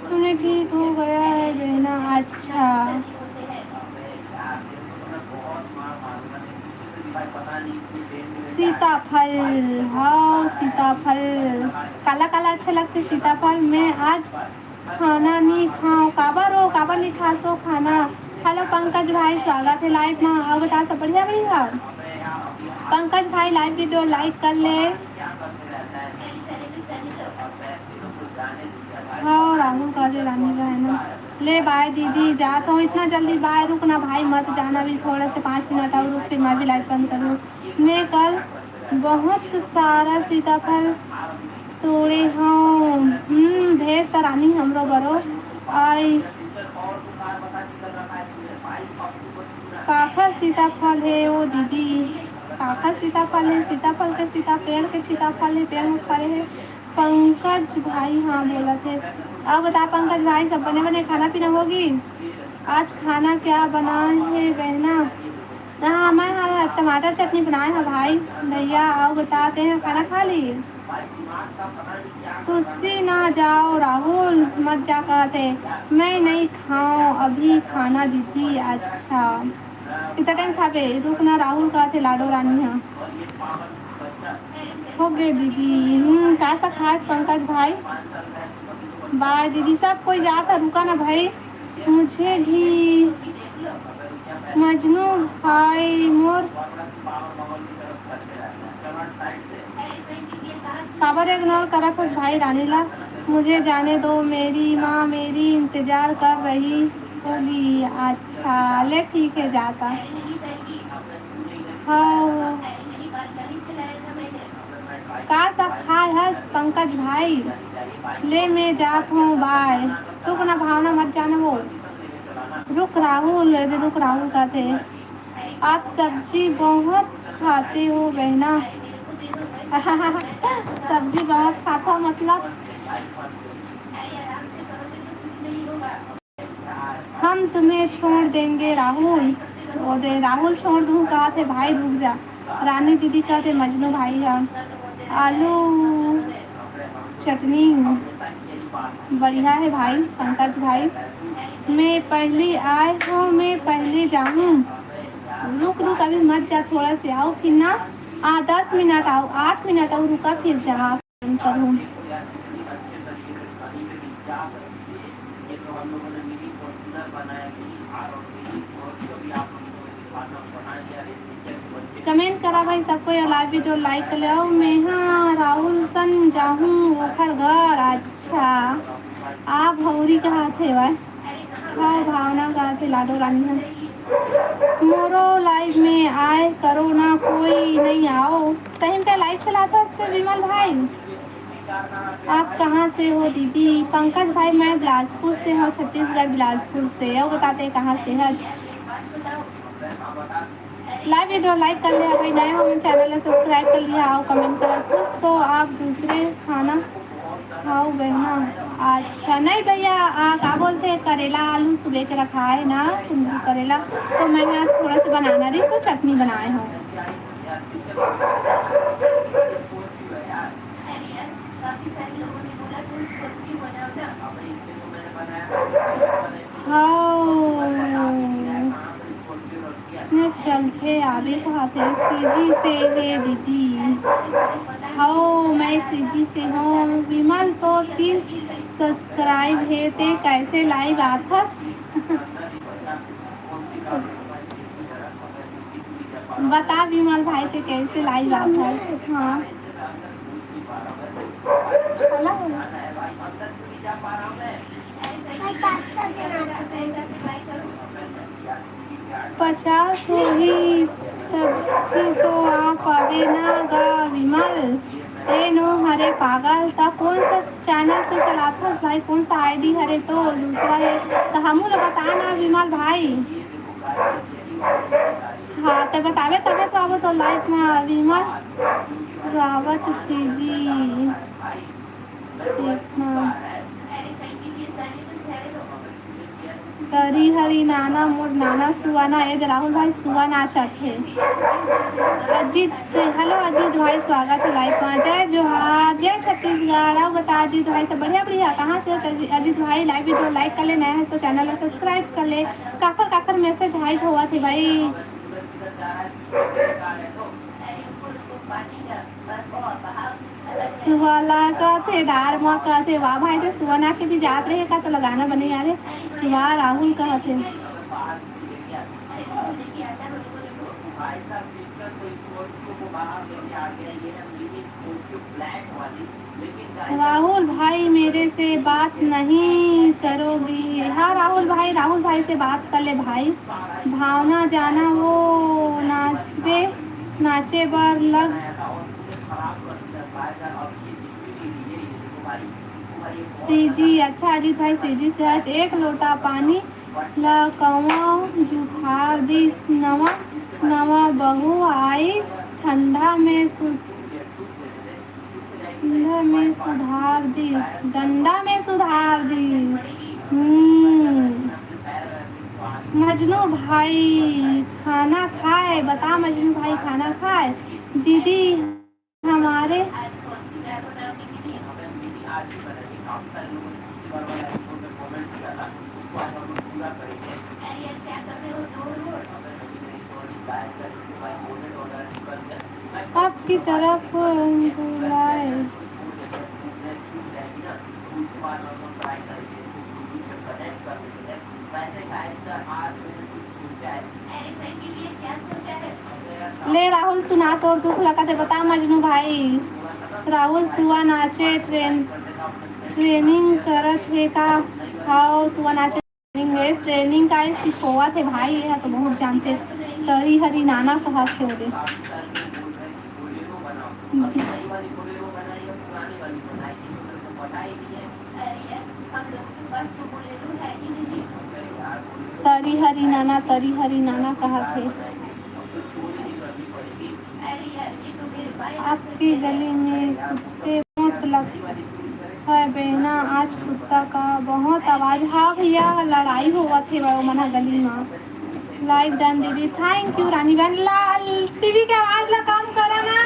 तूने ठीक हो गया है बहना। अच्छा, सीताफल, हाँ सीताफल, काला काला अच्छा लगथे सीताफल। मैं आज खाना नी खाओ, काबर हो, काबर नी खासो खाना? हेलो पंकज भाई, स्वागत है लाइव मा। अउ बता, सब बढ़िया भैया? पंकज भाई, लाइव वीडियो लाइक कर ले। हाँ, राहुल कह दे रानी बहन। ले बाय दीदी, जात हूँ, इतना जल्दी बाय? रुक ना भाई, मत जाना, अभी थोड़ा से पाँच मिनट और रुक, फिर मैं भी लाइव बंद करूँ। मैं कल बहुत सारा सीताफल तोड़े हूँ। हम्म, भेज त रानी हमरो बरो। आई काखर सीताफल हे ओ दीदी, काखर सीताफल हे? सीताफल के सीता, पेड़ के सीताफल हे, पेड़ में फरे हे। पंकज भाई, हाँ, बोलत हे। अउ बता पंकज भाई, सब बने बने खाना पीना हो गिस? आज खाना क्या बनाए हे बहना? हाँ, मैं हा टमाटर चटनी बनाए हा भाई। भैया, अउ बता, तें हा खाना खा ली? तुसी ना जाओ राहुल, मत जा कहत हे। मैं नहीं खाओ अभी खाना दीदी। अच्छा, कितना टाइम खाबे? रुक ना, राहुल कहत हे लाडो रानी हा। हो गे दीदी। हम्म, का सा खास पंकज भाई? बाय दीदी, सब कोई जात हे, रुका ना भाई, मुझे भी मजनू भाई मोर काबर इग्नोर करत हस भाई रानी ला? मुझे जाने दो, मेरी माँ मेरी इंतजार कर रही होगी। अच्छा, ले ठीक है, जाता। हाँ। का सब खाए हस पंकज भाई? ले मैं जात हूँ, बाय। रुक ना भावना, मत जाना हो। रुक राहुल, अरे रुक, राहुल कहते, आप सब्जी बहुत खाते हो बहना। सब्जी बहुत खाता मतलब? हम तुम्हें छोड़ देंगे राहुल। ओ दे, राहुल छोड़ दूँ कहत हे भाई, रुक जा। रानी दीदी कहत हे मजनू भाई हा। आलू चटनी बढ़िया है भाई, पंकज भाई। मैं पहली आए हो, मैं पहली जाऊँ। रुक, रुक, अभी मत जा, थोड़ा से आओ फिर ना। आ, दस मिनट आओ, आठ मिनट आओ, रुका फिर जा। करूँ। कमेंट करा भाई सबको, या लाइव वीडियो लाइक कर ले। अउ मैं हा राहुल सन जाहूँ ओखर घर। अच्छा, आप भौरी कहत हे भाई। हाँ, भावना कहत हे लाडो रानी हा। मोरो लाइव में आए करो ना, कोई नहीं आओ। सही में लाइव चलाता है विमल भाई। आप कहाँ से हो दीदी? पंकज भाई, मैं बिलासपुर से हूँ, छत्तीसगढ़ बिलासपुर से। अउ बताते कहाँ से है? लाइव वीडियो लाइक कर लिया भाई, नया हो चैनल ला सब्सक्राइब कर लिया, अउ कमेंट करा कुछ तो आप दूसरे खाना खाओ बहना। अच्छा नहीं भैया, आ, का बोलते हैं, करेला आलू सुबह के रखा है ना, कुंदरू करेला, तो मैं यहाँ थोड़ा सा बनाना रही तो चटनी बनाए हूँ। हाँ, मैं चलथे आबे कहत हे, सीजी से हे दीदी। हाँ, मैं सीजी से हूँ। विमल, तोर तीन सब्सक्राइब हे, ते कैसे लाइव आथस? बता विमल भाई, ते कैसे लाइव आथस? हाँ। पचास होही तब तो आ पाबे ना गा विमल। ए नो हरे पागल, त कौन सा चैनल से चलाथस भाई? कौन सा आईडी हरे तो दूसरा है, त हमू ला बता ना विमल भाई। हाँ, ते बताबे तबे तो आबो तो लाइव में विमल रावत सीजी। देखना। तरी हरी नाना मोर नाना सुआना, ए दे राहुल भाई सुआ नाचत हे। अजीत, हेलो अजीत भाई, स्वागत है लाइव में। जय जोहार, जय छत्तीसगढ़। अउ बता अजीत भाई, सब बढ़िया बढ़िया? कहाँ से हो अजीत भाई? लाइव वीडियो लाइक कर ले, नया है तो चैनल ला सब्सक्राइब कर ले। काकर काकर मैसेज हाइड होवत हे भाई? सुआ ला कहथे, डार म कहथे। वाह भाई, ते सुआ नाचे भी जात रहे का? तो लगाना बने यारे। वाह, राहुल कहथे। राहुल भाई, मेरे से बात नहीं करोगे? हाँ राहुल भाई, राहुल भाई से बात कर ले भाई। भावना जाना वो नाचबे, नाचे बर लग। सीजी, अच्छा अजीत भाई, सीजी से आज एक लोटा पानी ला कौआ जुठा दिस, नवा नवा बहू आइस, ठंडा में सु-, डंडा में सुधार दिस, डंडा में सुधार दिस। हम्म। मजनू भाई खाना खाए, बता मजनू भाई खाना खाए। दीदी हमारे अब की तरफ बुलाए। ले राहुल, सुना तोर दुख ला कथे, बता मजनू भाई। राहुल, सुआ नाचे ट्रेन, ट्रेनिंग करत हे का? हाव, सुआ नाचे ट्रेनिंग हे, ट्रेनिंग का सिखोवत हे भाई, ये तो बहुत जानथे। तरी हरी नाना कहत हे ओदे। तरी हरी नाना, तरी हरी नाना कहत हे। आपके गली में कुत्ते बहुत लग है बहना, आज कुत्ता का बहुत आवाज। हाँ भैया, लड़ाई होवत हे वो मन ह गली में। लाइव डन दीदी, थैंक यू रानी बहन। लाल टीवी के आवाज ला कम करा ना।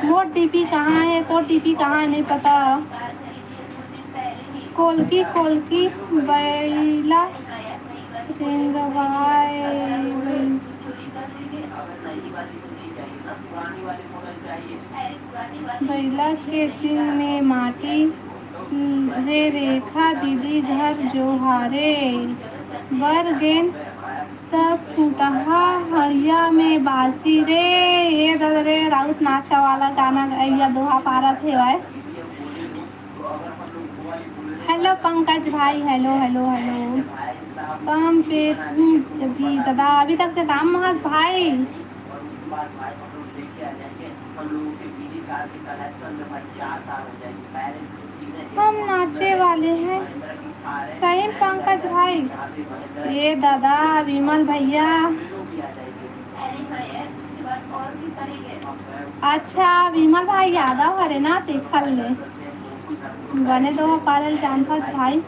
मोर डीपी कहाँ है, तोर डीपी कहाँ है, नहीं पता। कोलकी कोलकी बैला रेंगवाए, बैला के सींग में माटी रे रेखा दीदी घर जोहारे बर गेन त फुटहा हड़िया में बासी रे। ये दद रे राउत नाचा वाला गाना गैया दोहा पारत हेवय। हेलो पंकज भाई, हेलो हेलो हेलो। कम पे हूँ अभी दादा, अभी तक से काम महस भाई। हम नाचे वाले हैं सही पंकज भाई। ये दादा विमल भैया। अच्छा विमल भाई यादव हरे ना, देखल ले बने दोहा पारल जानथस भाई।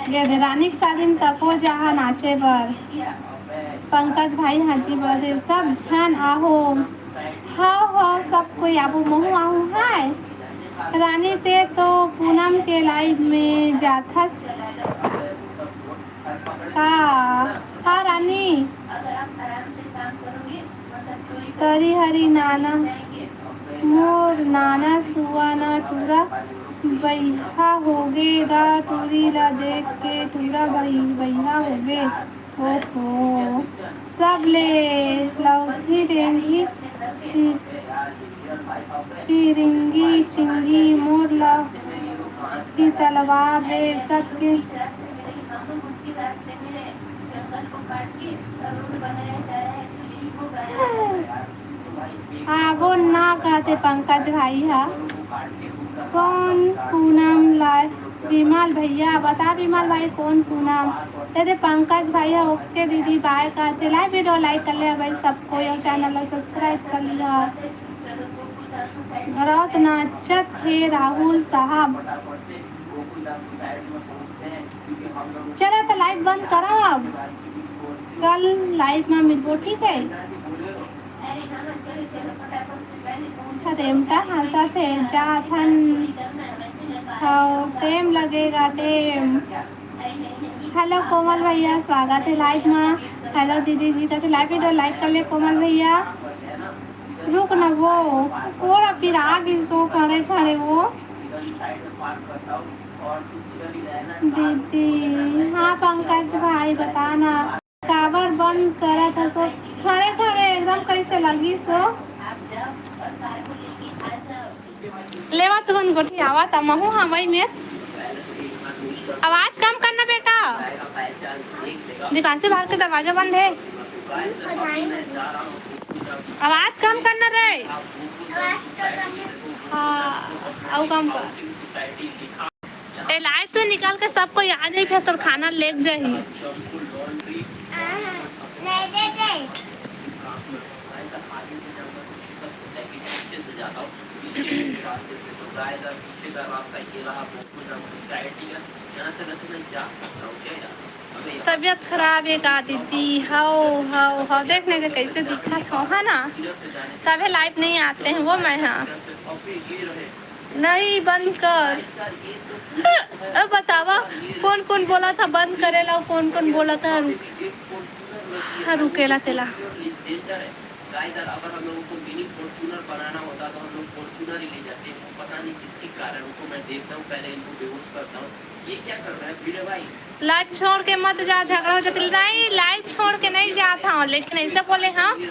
ये दे रानी के शादी में तको जहाँ नाचे बर। पंकज भाई हाँ जी बोलत हे, सब झन आहो। हाव हाव, सब कोई आबो, महू आहू। हाय रानी, ते तो पूनम के लाइव में जाथस का? हाँ रानी। तरी हरी नाना, मोर नाना सुआ ना टूरा बइहा होगे गा, टूरी ला देख के टूरा बइ-, बइहा होगे। ओहो, सब ले लौठी रेंगी छि-, फिरिंगी चिंगी मोर लौठी तलवार रे सत्य। आबो ना कहते पंकज भाई हा। कौन पूनम लाए? विमल भैया बता, विमल भाई कौन पूनम? दे पंकज भाई हा, ओके दीदी बाय कहते। लाइव वीडियो लाइक कर ले भाई सबको, ये चैनल ला सब्सक्राइब कर लिया। रौत नाचत हे राहुल साहब। चला त लाइव बंद करा अब, कल लाइव में मिलबो, ठीक है? अरे बेटा हंसत हे, जात हन हाव, टेम लगेगा टेम। हेलो कोमल भैया, स्वागत है लाइव में। हेलो दीदी जी का लाइव वीडियो लाइक कर ले कोमल भैया। रुक न वो, पूरा पिरा गिस वो खड़े खड़े वो। दीदी, हाँ पंकज भाई बता ना, काबर बंद करत हस वो? खड़े खड़े एकदम कैसे लगिस वो? लेवा तुमन गोठियावा त महू हवई में। आवाज कम करना बेटा। दीपांशु, बाहर के दरवाजा बंद है। आवाज कम करना रे। हाँ, अउ कम कर। ए, लाइव से निकल के सब कोई आ जाई, फिर तोर खाना लेके जाही। तबीयत खराब हे का दीदी? हव, हव, हव। देख नहीं तो कैसे दिखत हव, है ना? तभे लाइव नहीं आते हैं वो मैं, हाँ। नहीं, बंद कर। अब बतावा, कौन कौन बोला था बंद करे ला, कौन कौन बोला था रुक, हाँ, रुकेला तेला। गाइस यार, अगर हम लोगों को मिनी फॉर्च्यूनर बनाना होता तो हम लोग फॉर्च्यूनर ही ले जाते। वो पता नहीं किसके कारण, उनको मैं देखता हूँ, पहले इनको बेहोश करता हूँ। ये क्या कर रहा है भिड़े भाई? लाइव छोड़ के मत जा, झगड़ा हो जाती। नहीं, लाइव छोड़ के नहीं जात हूँ, लेकिन ऐसे बोले हम,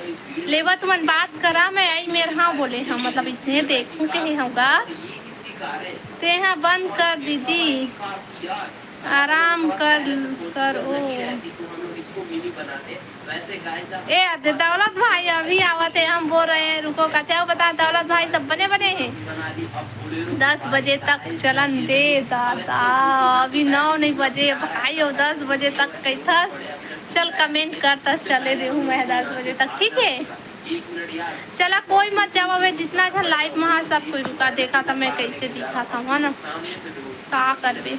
लेबर तुमन बात करा, मैं आई मेर हाँ बोले हम, मतलब इसने देखू के ही होगा। ते हाँ बंद कर दीदी, आराम कर, कर ओ। ए, दे-, दौलत भाई अभी आवत है, हम बोल रहे हैं, रुको, कहते हैं, बता, दौलत भाई सब बने बने हैं। दस बजे तक चलन दे दादा, अभी नौ नहीं बजे भाई, और दस बजे तक कैथस। चल, कमेंट कर, त चले देहूँ मैं दस बजे तक, ठीक है? चला, कोई मत जावा, वे जितना झन लाइव में हा, सब कोई रुका देखा था, मैं कैसे दिखा था, है ना? का करबे?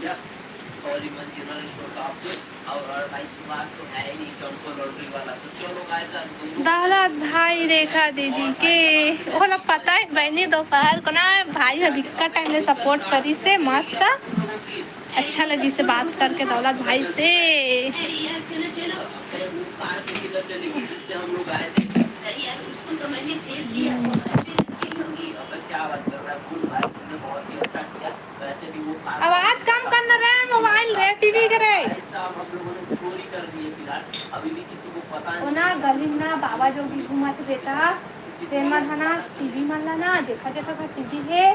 दौलत भाई रेखा दीदी के ओला पता है बहनी, दोपहर को ना भाई ह बिक्का टाइम ले सपोर्ट करिस हे, मस्त अच्छा लगिस हे बात करके दौलत भाई से। आवाज कम करना रे, मोबाइल रे, टीवी के रे। ओ ना, गली में ना बाबा जोगी घूमत बेटा, तेन मन ह ना टीवी मन ला ना, जेखा जेखा का टीवी हे,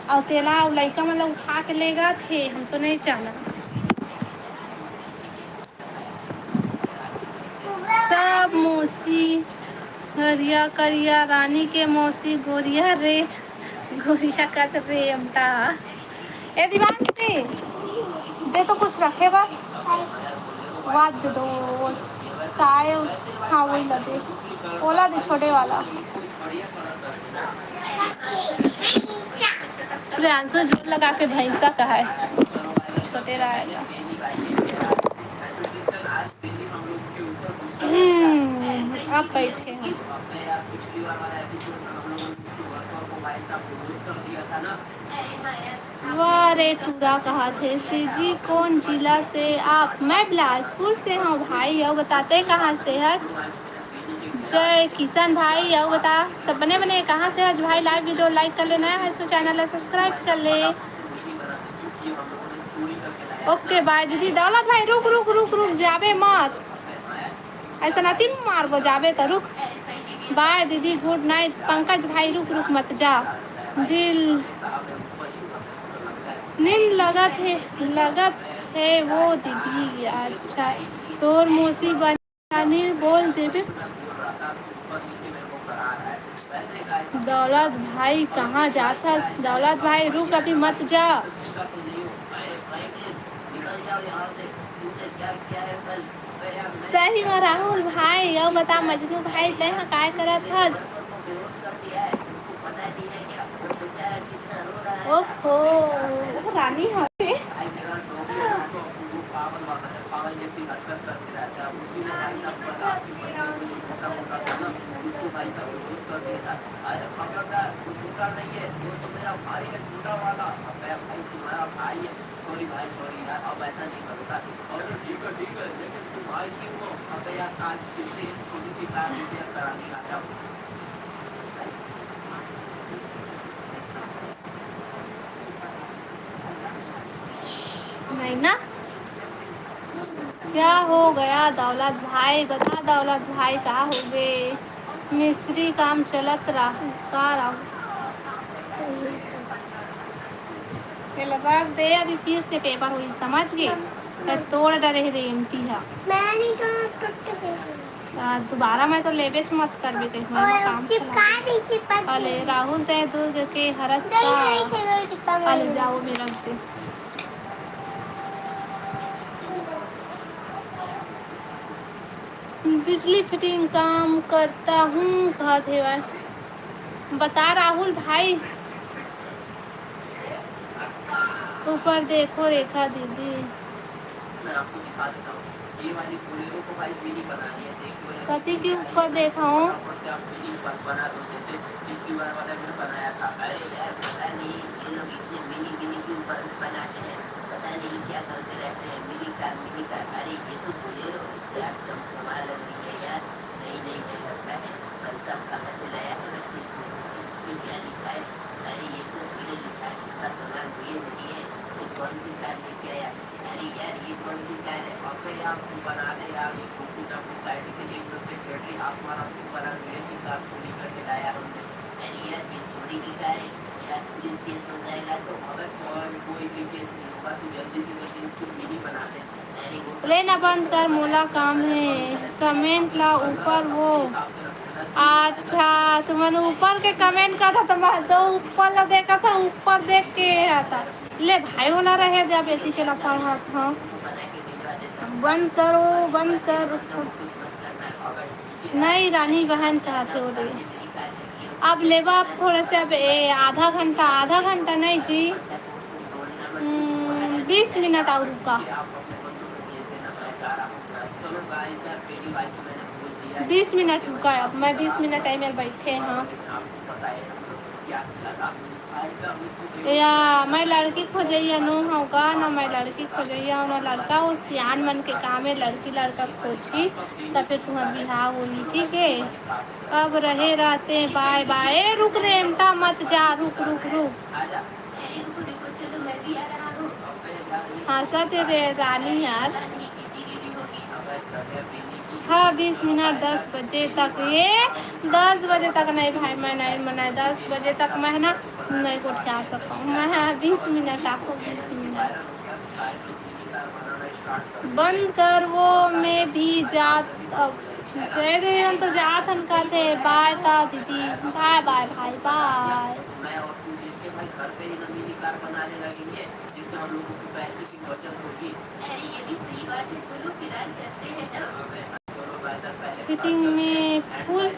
अउ तेला अउ लइका मन ला उठा के लेगत हे, हम तो नहीं चाहना। सब मौसी हरिया करिया, रानी के मौसी गोरिया रे, गोरिया कत रे अमटा। ए दीवान से दे तो कुछ रखे बा, वाद दे दो, काय उस, हाँ, वही ला दे, ओला दे, छोटे वाला। प्रियांशु झोल लगा के भैंसा का है, छोटे रहेगा। हम्म, अब बैठे हैं। वाह रे, टूरा कहा थे, "सी जी, कौन जिला से आप?" मैं बिलासपुर से हूँ भाई, अउ बताते कहाँ से हच? जय किशन भाई, अउ बता, सब बने बने, कहाँ से हच भाई? लाइव वीडियो लाइक कर लेना है, तो चैनल ला सब्सक्राइब कर ले। ओके, बाय दीदी। दौलत भाई, रुक, रुक, रुक, रुक, जाबे मत। ऐसा नती मारबो, जाबे त रुक। बाय दीदी, गुड नाइट। पंकज भाई, रुक, रुक, मत जा। दिल नींद लगत हे, लगत हे वो दीदी। अच्छा, तोर मौसी बन रानी बोल देबे। दौलत भाई, कहाँ जाथस? दौलत भाई, रुक, अभी मत जा। सही में राहुल भाई, अउ बता मजनू भाई, तैं ह काय करत हस? ओहो, रानी हवे। नहीं ना? क्या हो गया दौलत भाई? बता दौलत भाई, का हो गए? मिस्त्री काम चलत रहा का? राहु? ये रख दे, अभी फिर से paper होही, समझ गे? ये तोड़ डरे हे रेमटी ह। मैं नहीं कहा, टूट गई। आ, दोबारा मैं तो लेबेच मत करबे कहीं, मैं और काम चिपका चला। दे, चिपका दे। अले, राहुल तय दुर्ग के हरस नहीं, का। नहीं, नहीं, नहीं, चिपका अले, नहीं। जाओ, मेरा दे। बिजली fitting काम करता हूँ, कहत हेवय। बता राहुल भाई। ऊपर देखो रेखा दीदी। मैं आपको दिखा देता हूँ। ये वाली बोलेरो को भाई मिनी बनानी है, देखो। कति के ऊपर देखा हूँ? फटाफट से आप मिनी बन-, बना दो, जैसे पिछली बार वाला जो बनाया था। अरे यार, पता नहीं ये लोग इतने मिनी मिनी क्यों बन-, बनाते हैं, पता नहीं क्या करते रहते हैं। Mini car, mini car. अरे ये तो बोलेरो यार, चमचमा लग रही है यार, नई नई है लगता है। भाई साहब कहाँ से लाया है वैसे इसमें? इसमें क्या लिखा है? अरे ये तो हीरो लिखा है, इसका कलर ये नहीं है। इसमें कौन सी कार लेके आया? अरे यार, ये कौन सी कार है? अबे यार, तू बना दे यार, ये फोटो का साइड के लिए जो सेक्रेटरी आप हमारा खुद बना दो, ये की कार चोरी करके लाया हमने। अरे यार, ये चोरी की कार है यार, पुलिस केस हो जाएगा तो। अबे कौन, कोई भी केस नहीं होगा, तू जल्दी से जल्दी इसको मिनी बना दे। अरे वो ले ना, बंद कर, मोला काम है। Comment ला ऊपर वो। अच्छा, तुमन ऊपर के comment का था, तुम तो ऊपर ला देखा था, ऊपर देख के आता। ले भाई, ओला रहे दे, अब एती के ला पढ़त हंव। बंद करो, बंद कर। नहीं, रानी बहन कहत हे वो दे। अब लेबा, अब थोड़ा से, अब ए, आधा घंटा, आधा घंटा नहीं जी, हम्म, बीस मिनट और रुका। बीस मिनट रुका, अब मैं बीस मिनट टाइम में बैठे हंव। या, मैं लड़की खोजइया नो हंव का, ना मैं लड़की खोजइया हंव, ना लड़का हो, सियान मन के काम हे लड़की लड़का खोजही, त फिर तुंहर बिहाव होही, ठीक हे। अब रहे रहते, bye bye। ए, रुक रे, एमटा मत जा, रुक, रुक, रुक। हाँसत हे रे रानी यार। हाँ, बीस मिनट, दस बजे तक, ये दस बजे तक नहीं भाई, मैं नहीं, मैं नहीं, दस बजे तक मैं ना नहीं गोठिया सकता हूँ मैं, हाँ, बीस मिनट आपको, बीस मिनट। बंद कर वो, मैं भी जात, अब जय देवन तो जात हन कहते, bye ता दीदी, bye bye भाई, bye। Fitting में full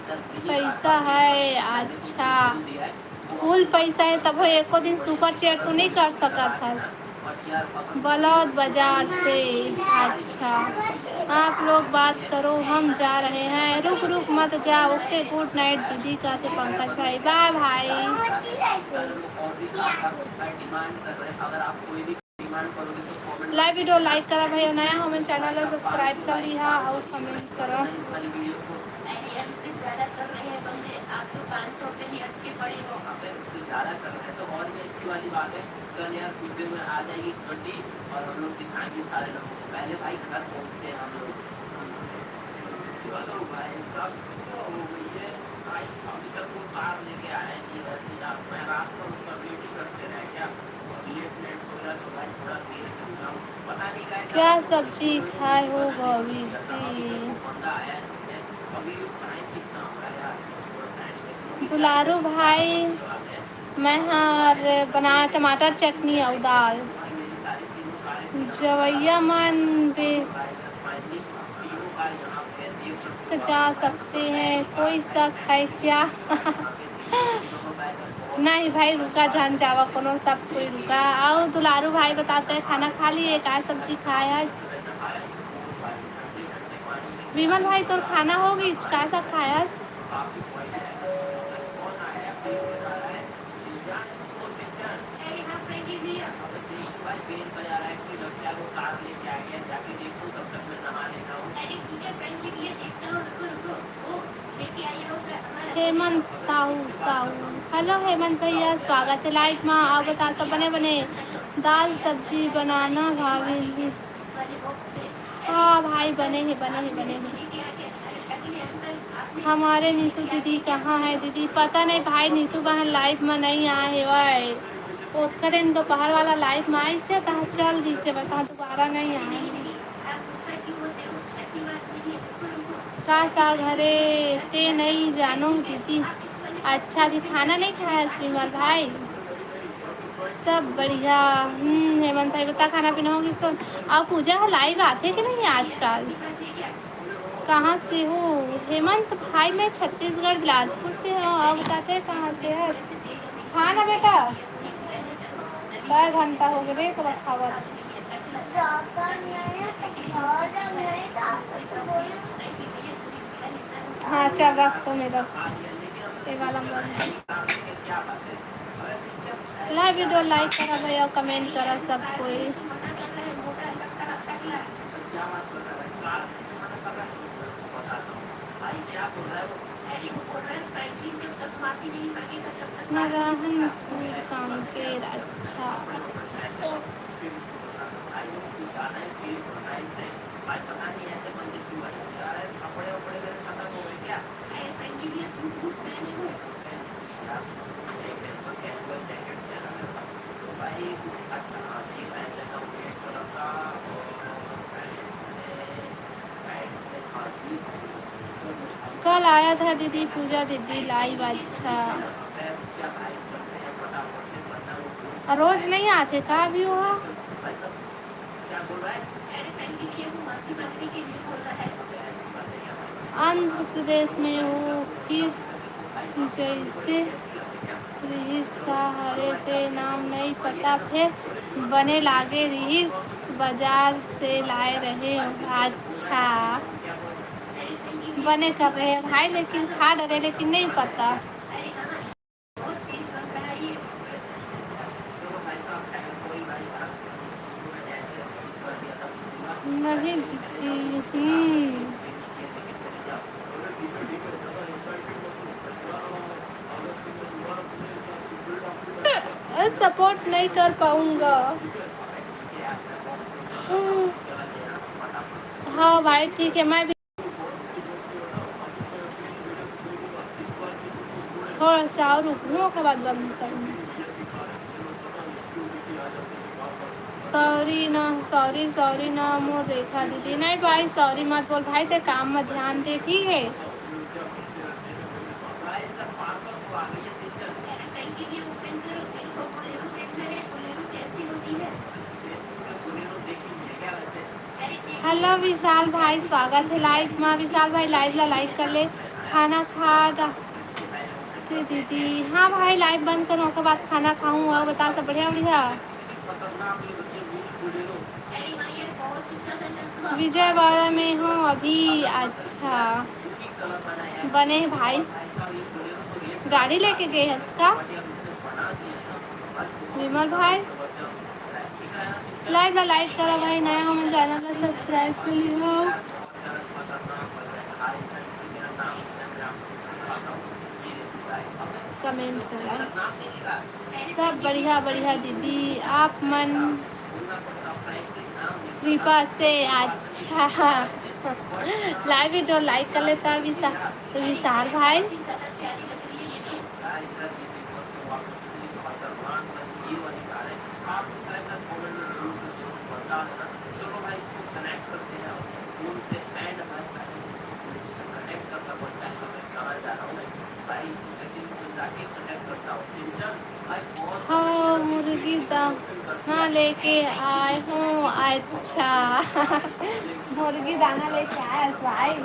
पैसा है। अच्छा, full पैसा है तब एको दिन super chat तो नहीं कर सकत हस। बलौद बाजार से। अच्छा, आप लोग बात करो, हम जा रहे हैं। रुक रुक मत जा। OK, good night दीदी, कहते पंकज भाई। Bye भाई। Live video like करा भाई, नया हो मन channel ला subscribe कर लिहा और comment करा। क्या सब्जी खाए हो भाभी जी? दुलारू भाई, मैं हर बनाए टमाटर चटनी अउ दाल। जवैया मन भी जा सकते हैं, कोई शक है क्या? नहीं भाई, रुका, झन जावा कोनो, सब कोई रुका। अउ दुलारू भाई बताते हैं, खाना खा लिए, का सब्जी खाए हस? विमल भाई, तोर खाना हो गई, का सब खाए हस? हेमंत साहू, साहू। Hello हेमंत भैया, स्वागत है live मा। अउ बता, सब बने बने? दाल सब्जी बनाना भाभी जी। हाँ भाई, बने हे, बने हे, बने हे। हमारे नीतू दीदी कहाँ है दीदी? पता नहीं भाई, नीतू बहन live मा नहीं आए हेवय। ओतका दिन दोपहर वाला लाइव में आइस हे, तहाँ चल दिस हे, बता दोबारा नहीं आए। का साग हरे? ते नहीं जानो दीदी। अच्छा, अभी खाना नहीं खाया है विमल भाई? सब बढ़िया। हम्म, हेमंत भाई बता, खाना पीना हो गिस तो? अब पूजा ह लाइव आथे कि नहीं आजकल? कहाँ से हो? हेमंत भाई, मैं छत्तीसगढ़ बिलासपुर से हूँ। और बताते हैं कहाँ से है? हाँ ना बेटा, कै घंटा हो गए रे, तो खावत। हाँ, चल रख तो मेरा, ये वाला बंद। लाइव वीडियो लाइक करा भैया, कमेंट करा सब कोई। नारायणपुर कांकेर, अच्छा। कल आया था दीदी पूजा दीदी लाइव। अच्छा, रोज नहीं आते का अभी वहाँ? आंध्र प्रदेश में हो फिर जैसे रिहिस का हरे ते नाम नहीं पता, फेर बने लागे रिहिस, बाजार से लाए रहे। अच्छा, बने कर रहे भाई, लेकिन खा डरे, लेकिन नहीं पता। नहीं जीती। हम्म। सपोर्ट नहीं कर पाऊंगा। हाँ भाई, ठीक है, मैं भी थोड़ा सा और रुक लूँ, ओकर बाद बंद करूँ। सॉरी ना, सॉरी, सॉरी ना मोर रेखा दीदी। नहीं भाई, सॉरी मत बोल भाई, ते काम में ध्यान दे, ठीक है? हेलो विशाल भाई, स्वागत है लाइव में। विशाल भाई, लाइव ला लाइक कर ले। खाना खा रहा थे दीदी। हाँ भाई, लाइव बंद करूँ, ओकर बाद खाना खाऊँ। और बता, सब बढ़िया बढ़िया? विजयवाड़ा में हूँ अभी। अच्छा, बने भाई, गाड़ी लेके गए हस का विमल भाई? लाइव ला लाइक करा भाई, नया हमन चैनल ला सब्सक्राइब कर लिहो, कमेंट करा। सब बढ़िया बढ़िया दीदी, आप मन कृपा से। अच्छा, लाइव वीडियो लाइक कर लेता विशा-, विशाल भाई। हाँ, मुर्गी दाना लेके आए हूँ। अच्छा, मुर्गी दाना लेके आए हस भाई।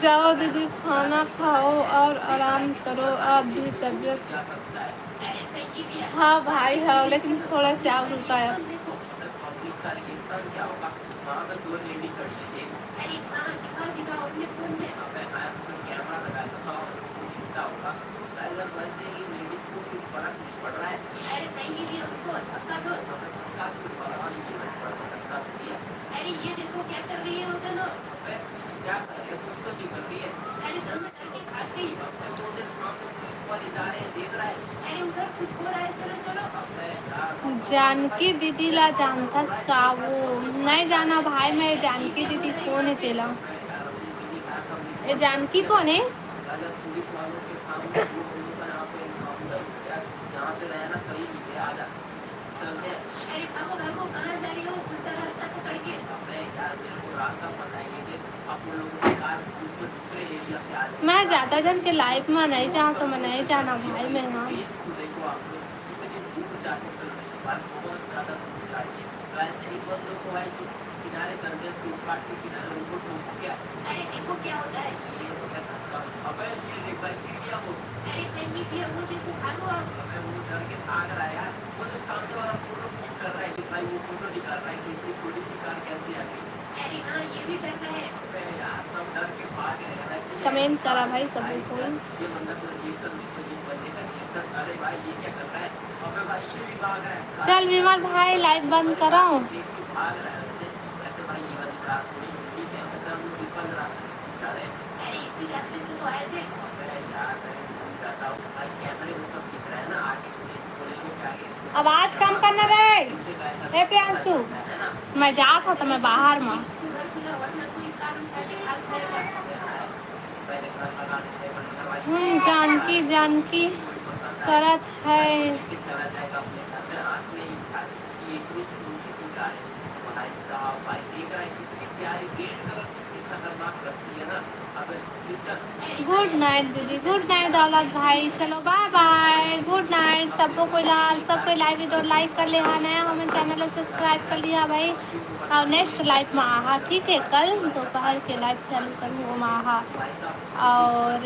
जाओ दीदी, खाना खाओ और आराम करो, आप भी तबीयत। हाँ भाई, हाँ, लेकिन थोड़ा सा और रुका है। जानकी दीदी ला जानथस का? वो नहीं जाना भाई, मैं जानकी दीदी कौन है तेला। ये जानकी कौन है? मैं ज्यादा जन के लाइव में नहीं जाऊँ तो मैं नहीं जाना भाई, मैं हाँ। कमेंट करा भाई सब कोई। चल विमल भाई, लाइव बंद करो। आवाज कम करना रे। ए प्रियांशु, मैं जात हूँ तो मैं बाहर में। हम्म, जानकी जानकी करत है। गुड नाइट दीदी, गुड नाइट दौलत भाई, चलो बाय बाय, गुड नाइट सबको। कोई लाल सब कोई लाइव वीडियो लाइक कर ले हा, नया हो मैं चैनल ला सब्सक्राइब कर लिहा भाई। और नेक्स्ट लाइव में आहा, ठीक है, कल दोपहर के लाइव चालू करूँ, वो में आहा। और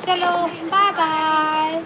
चलो बाय बाय।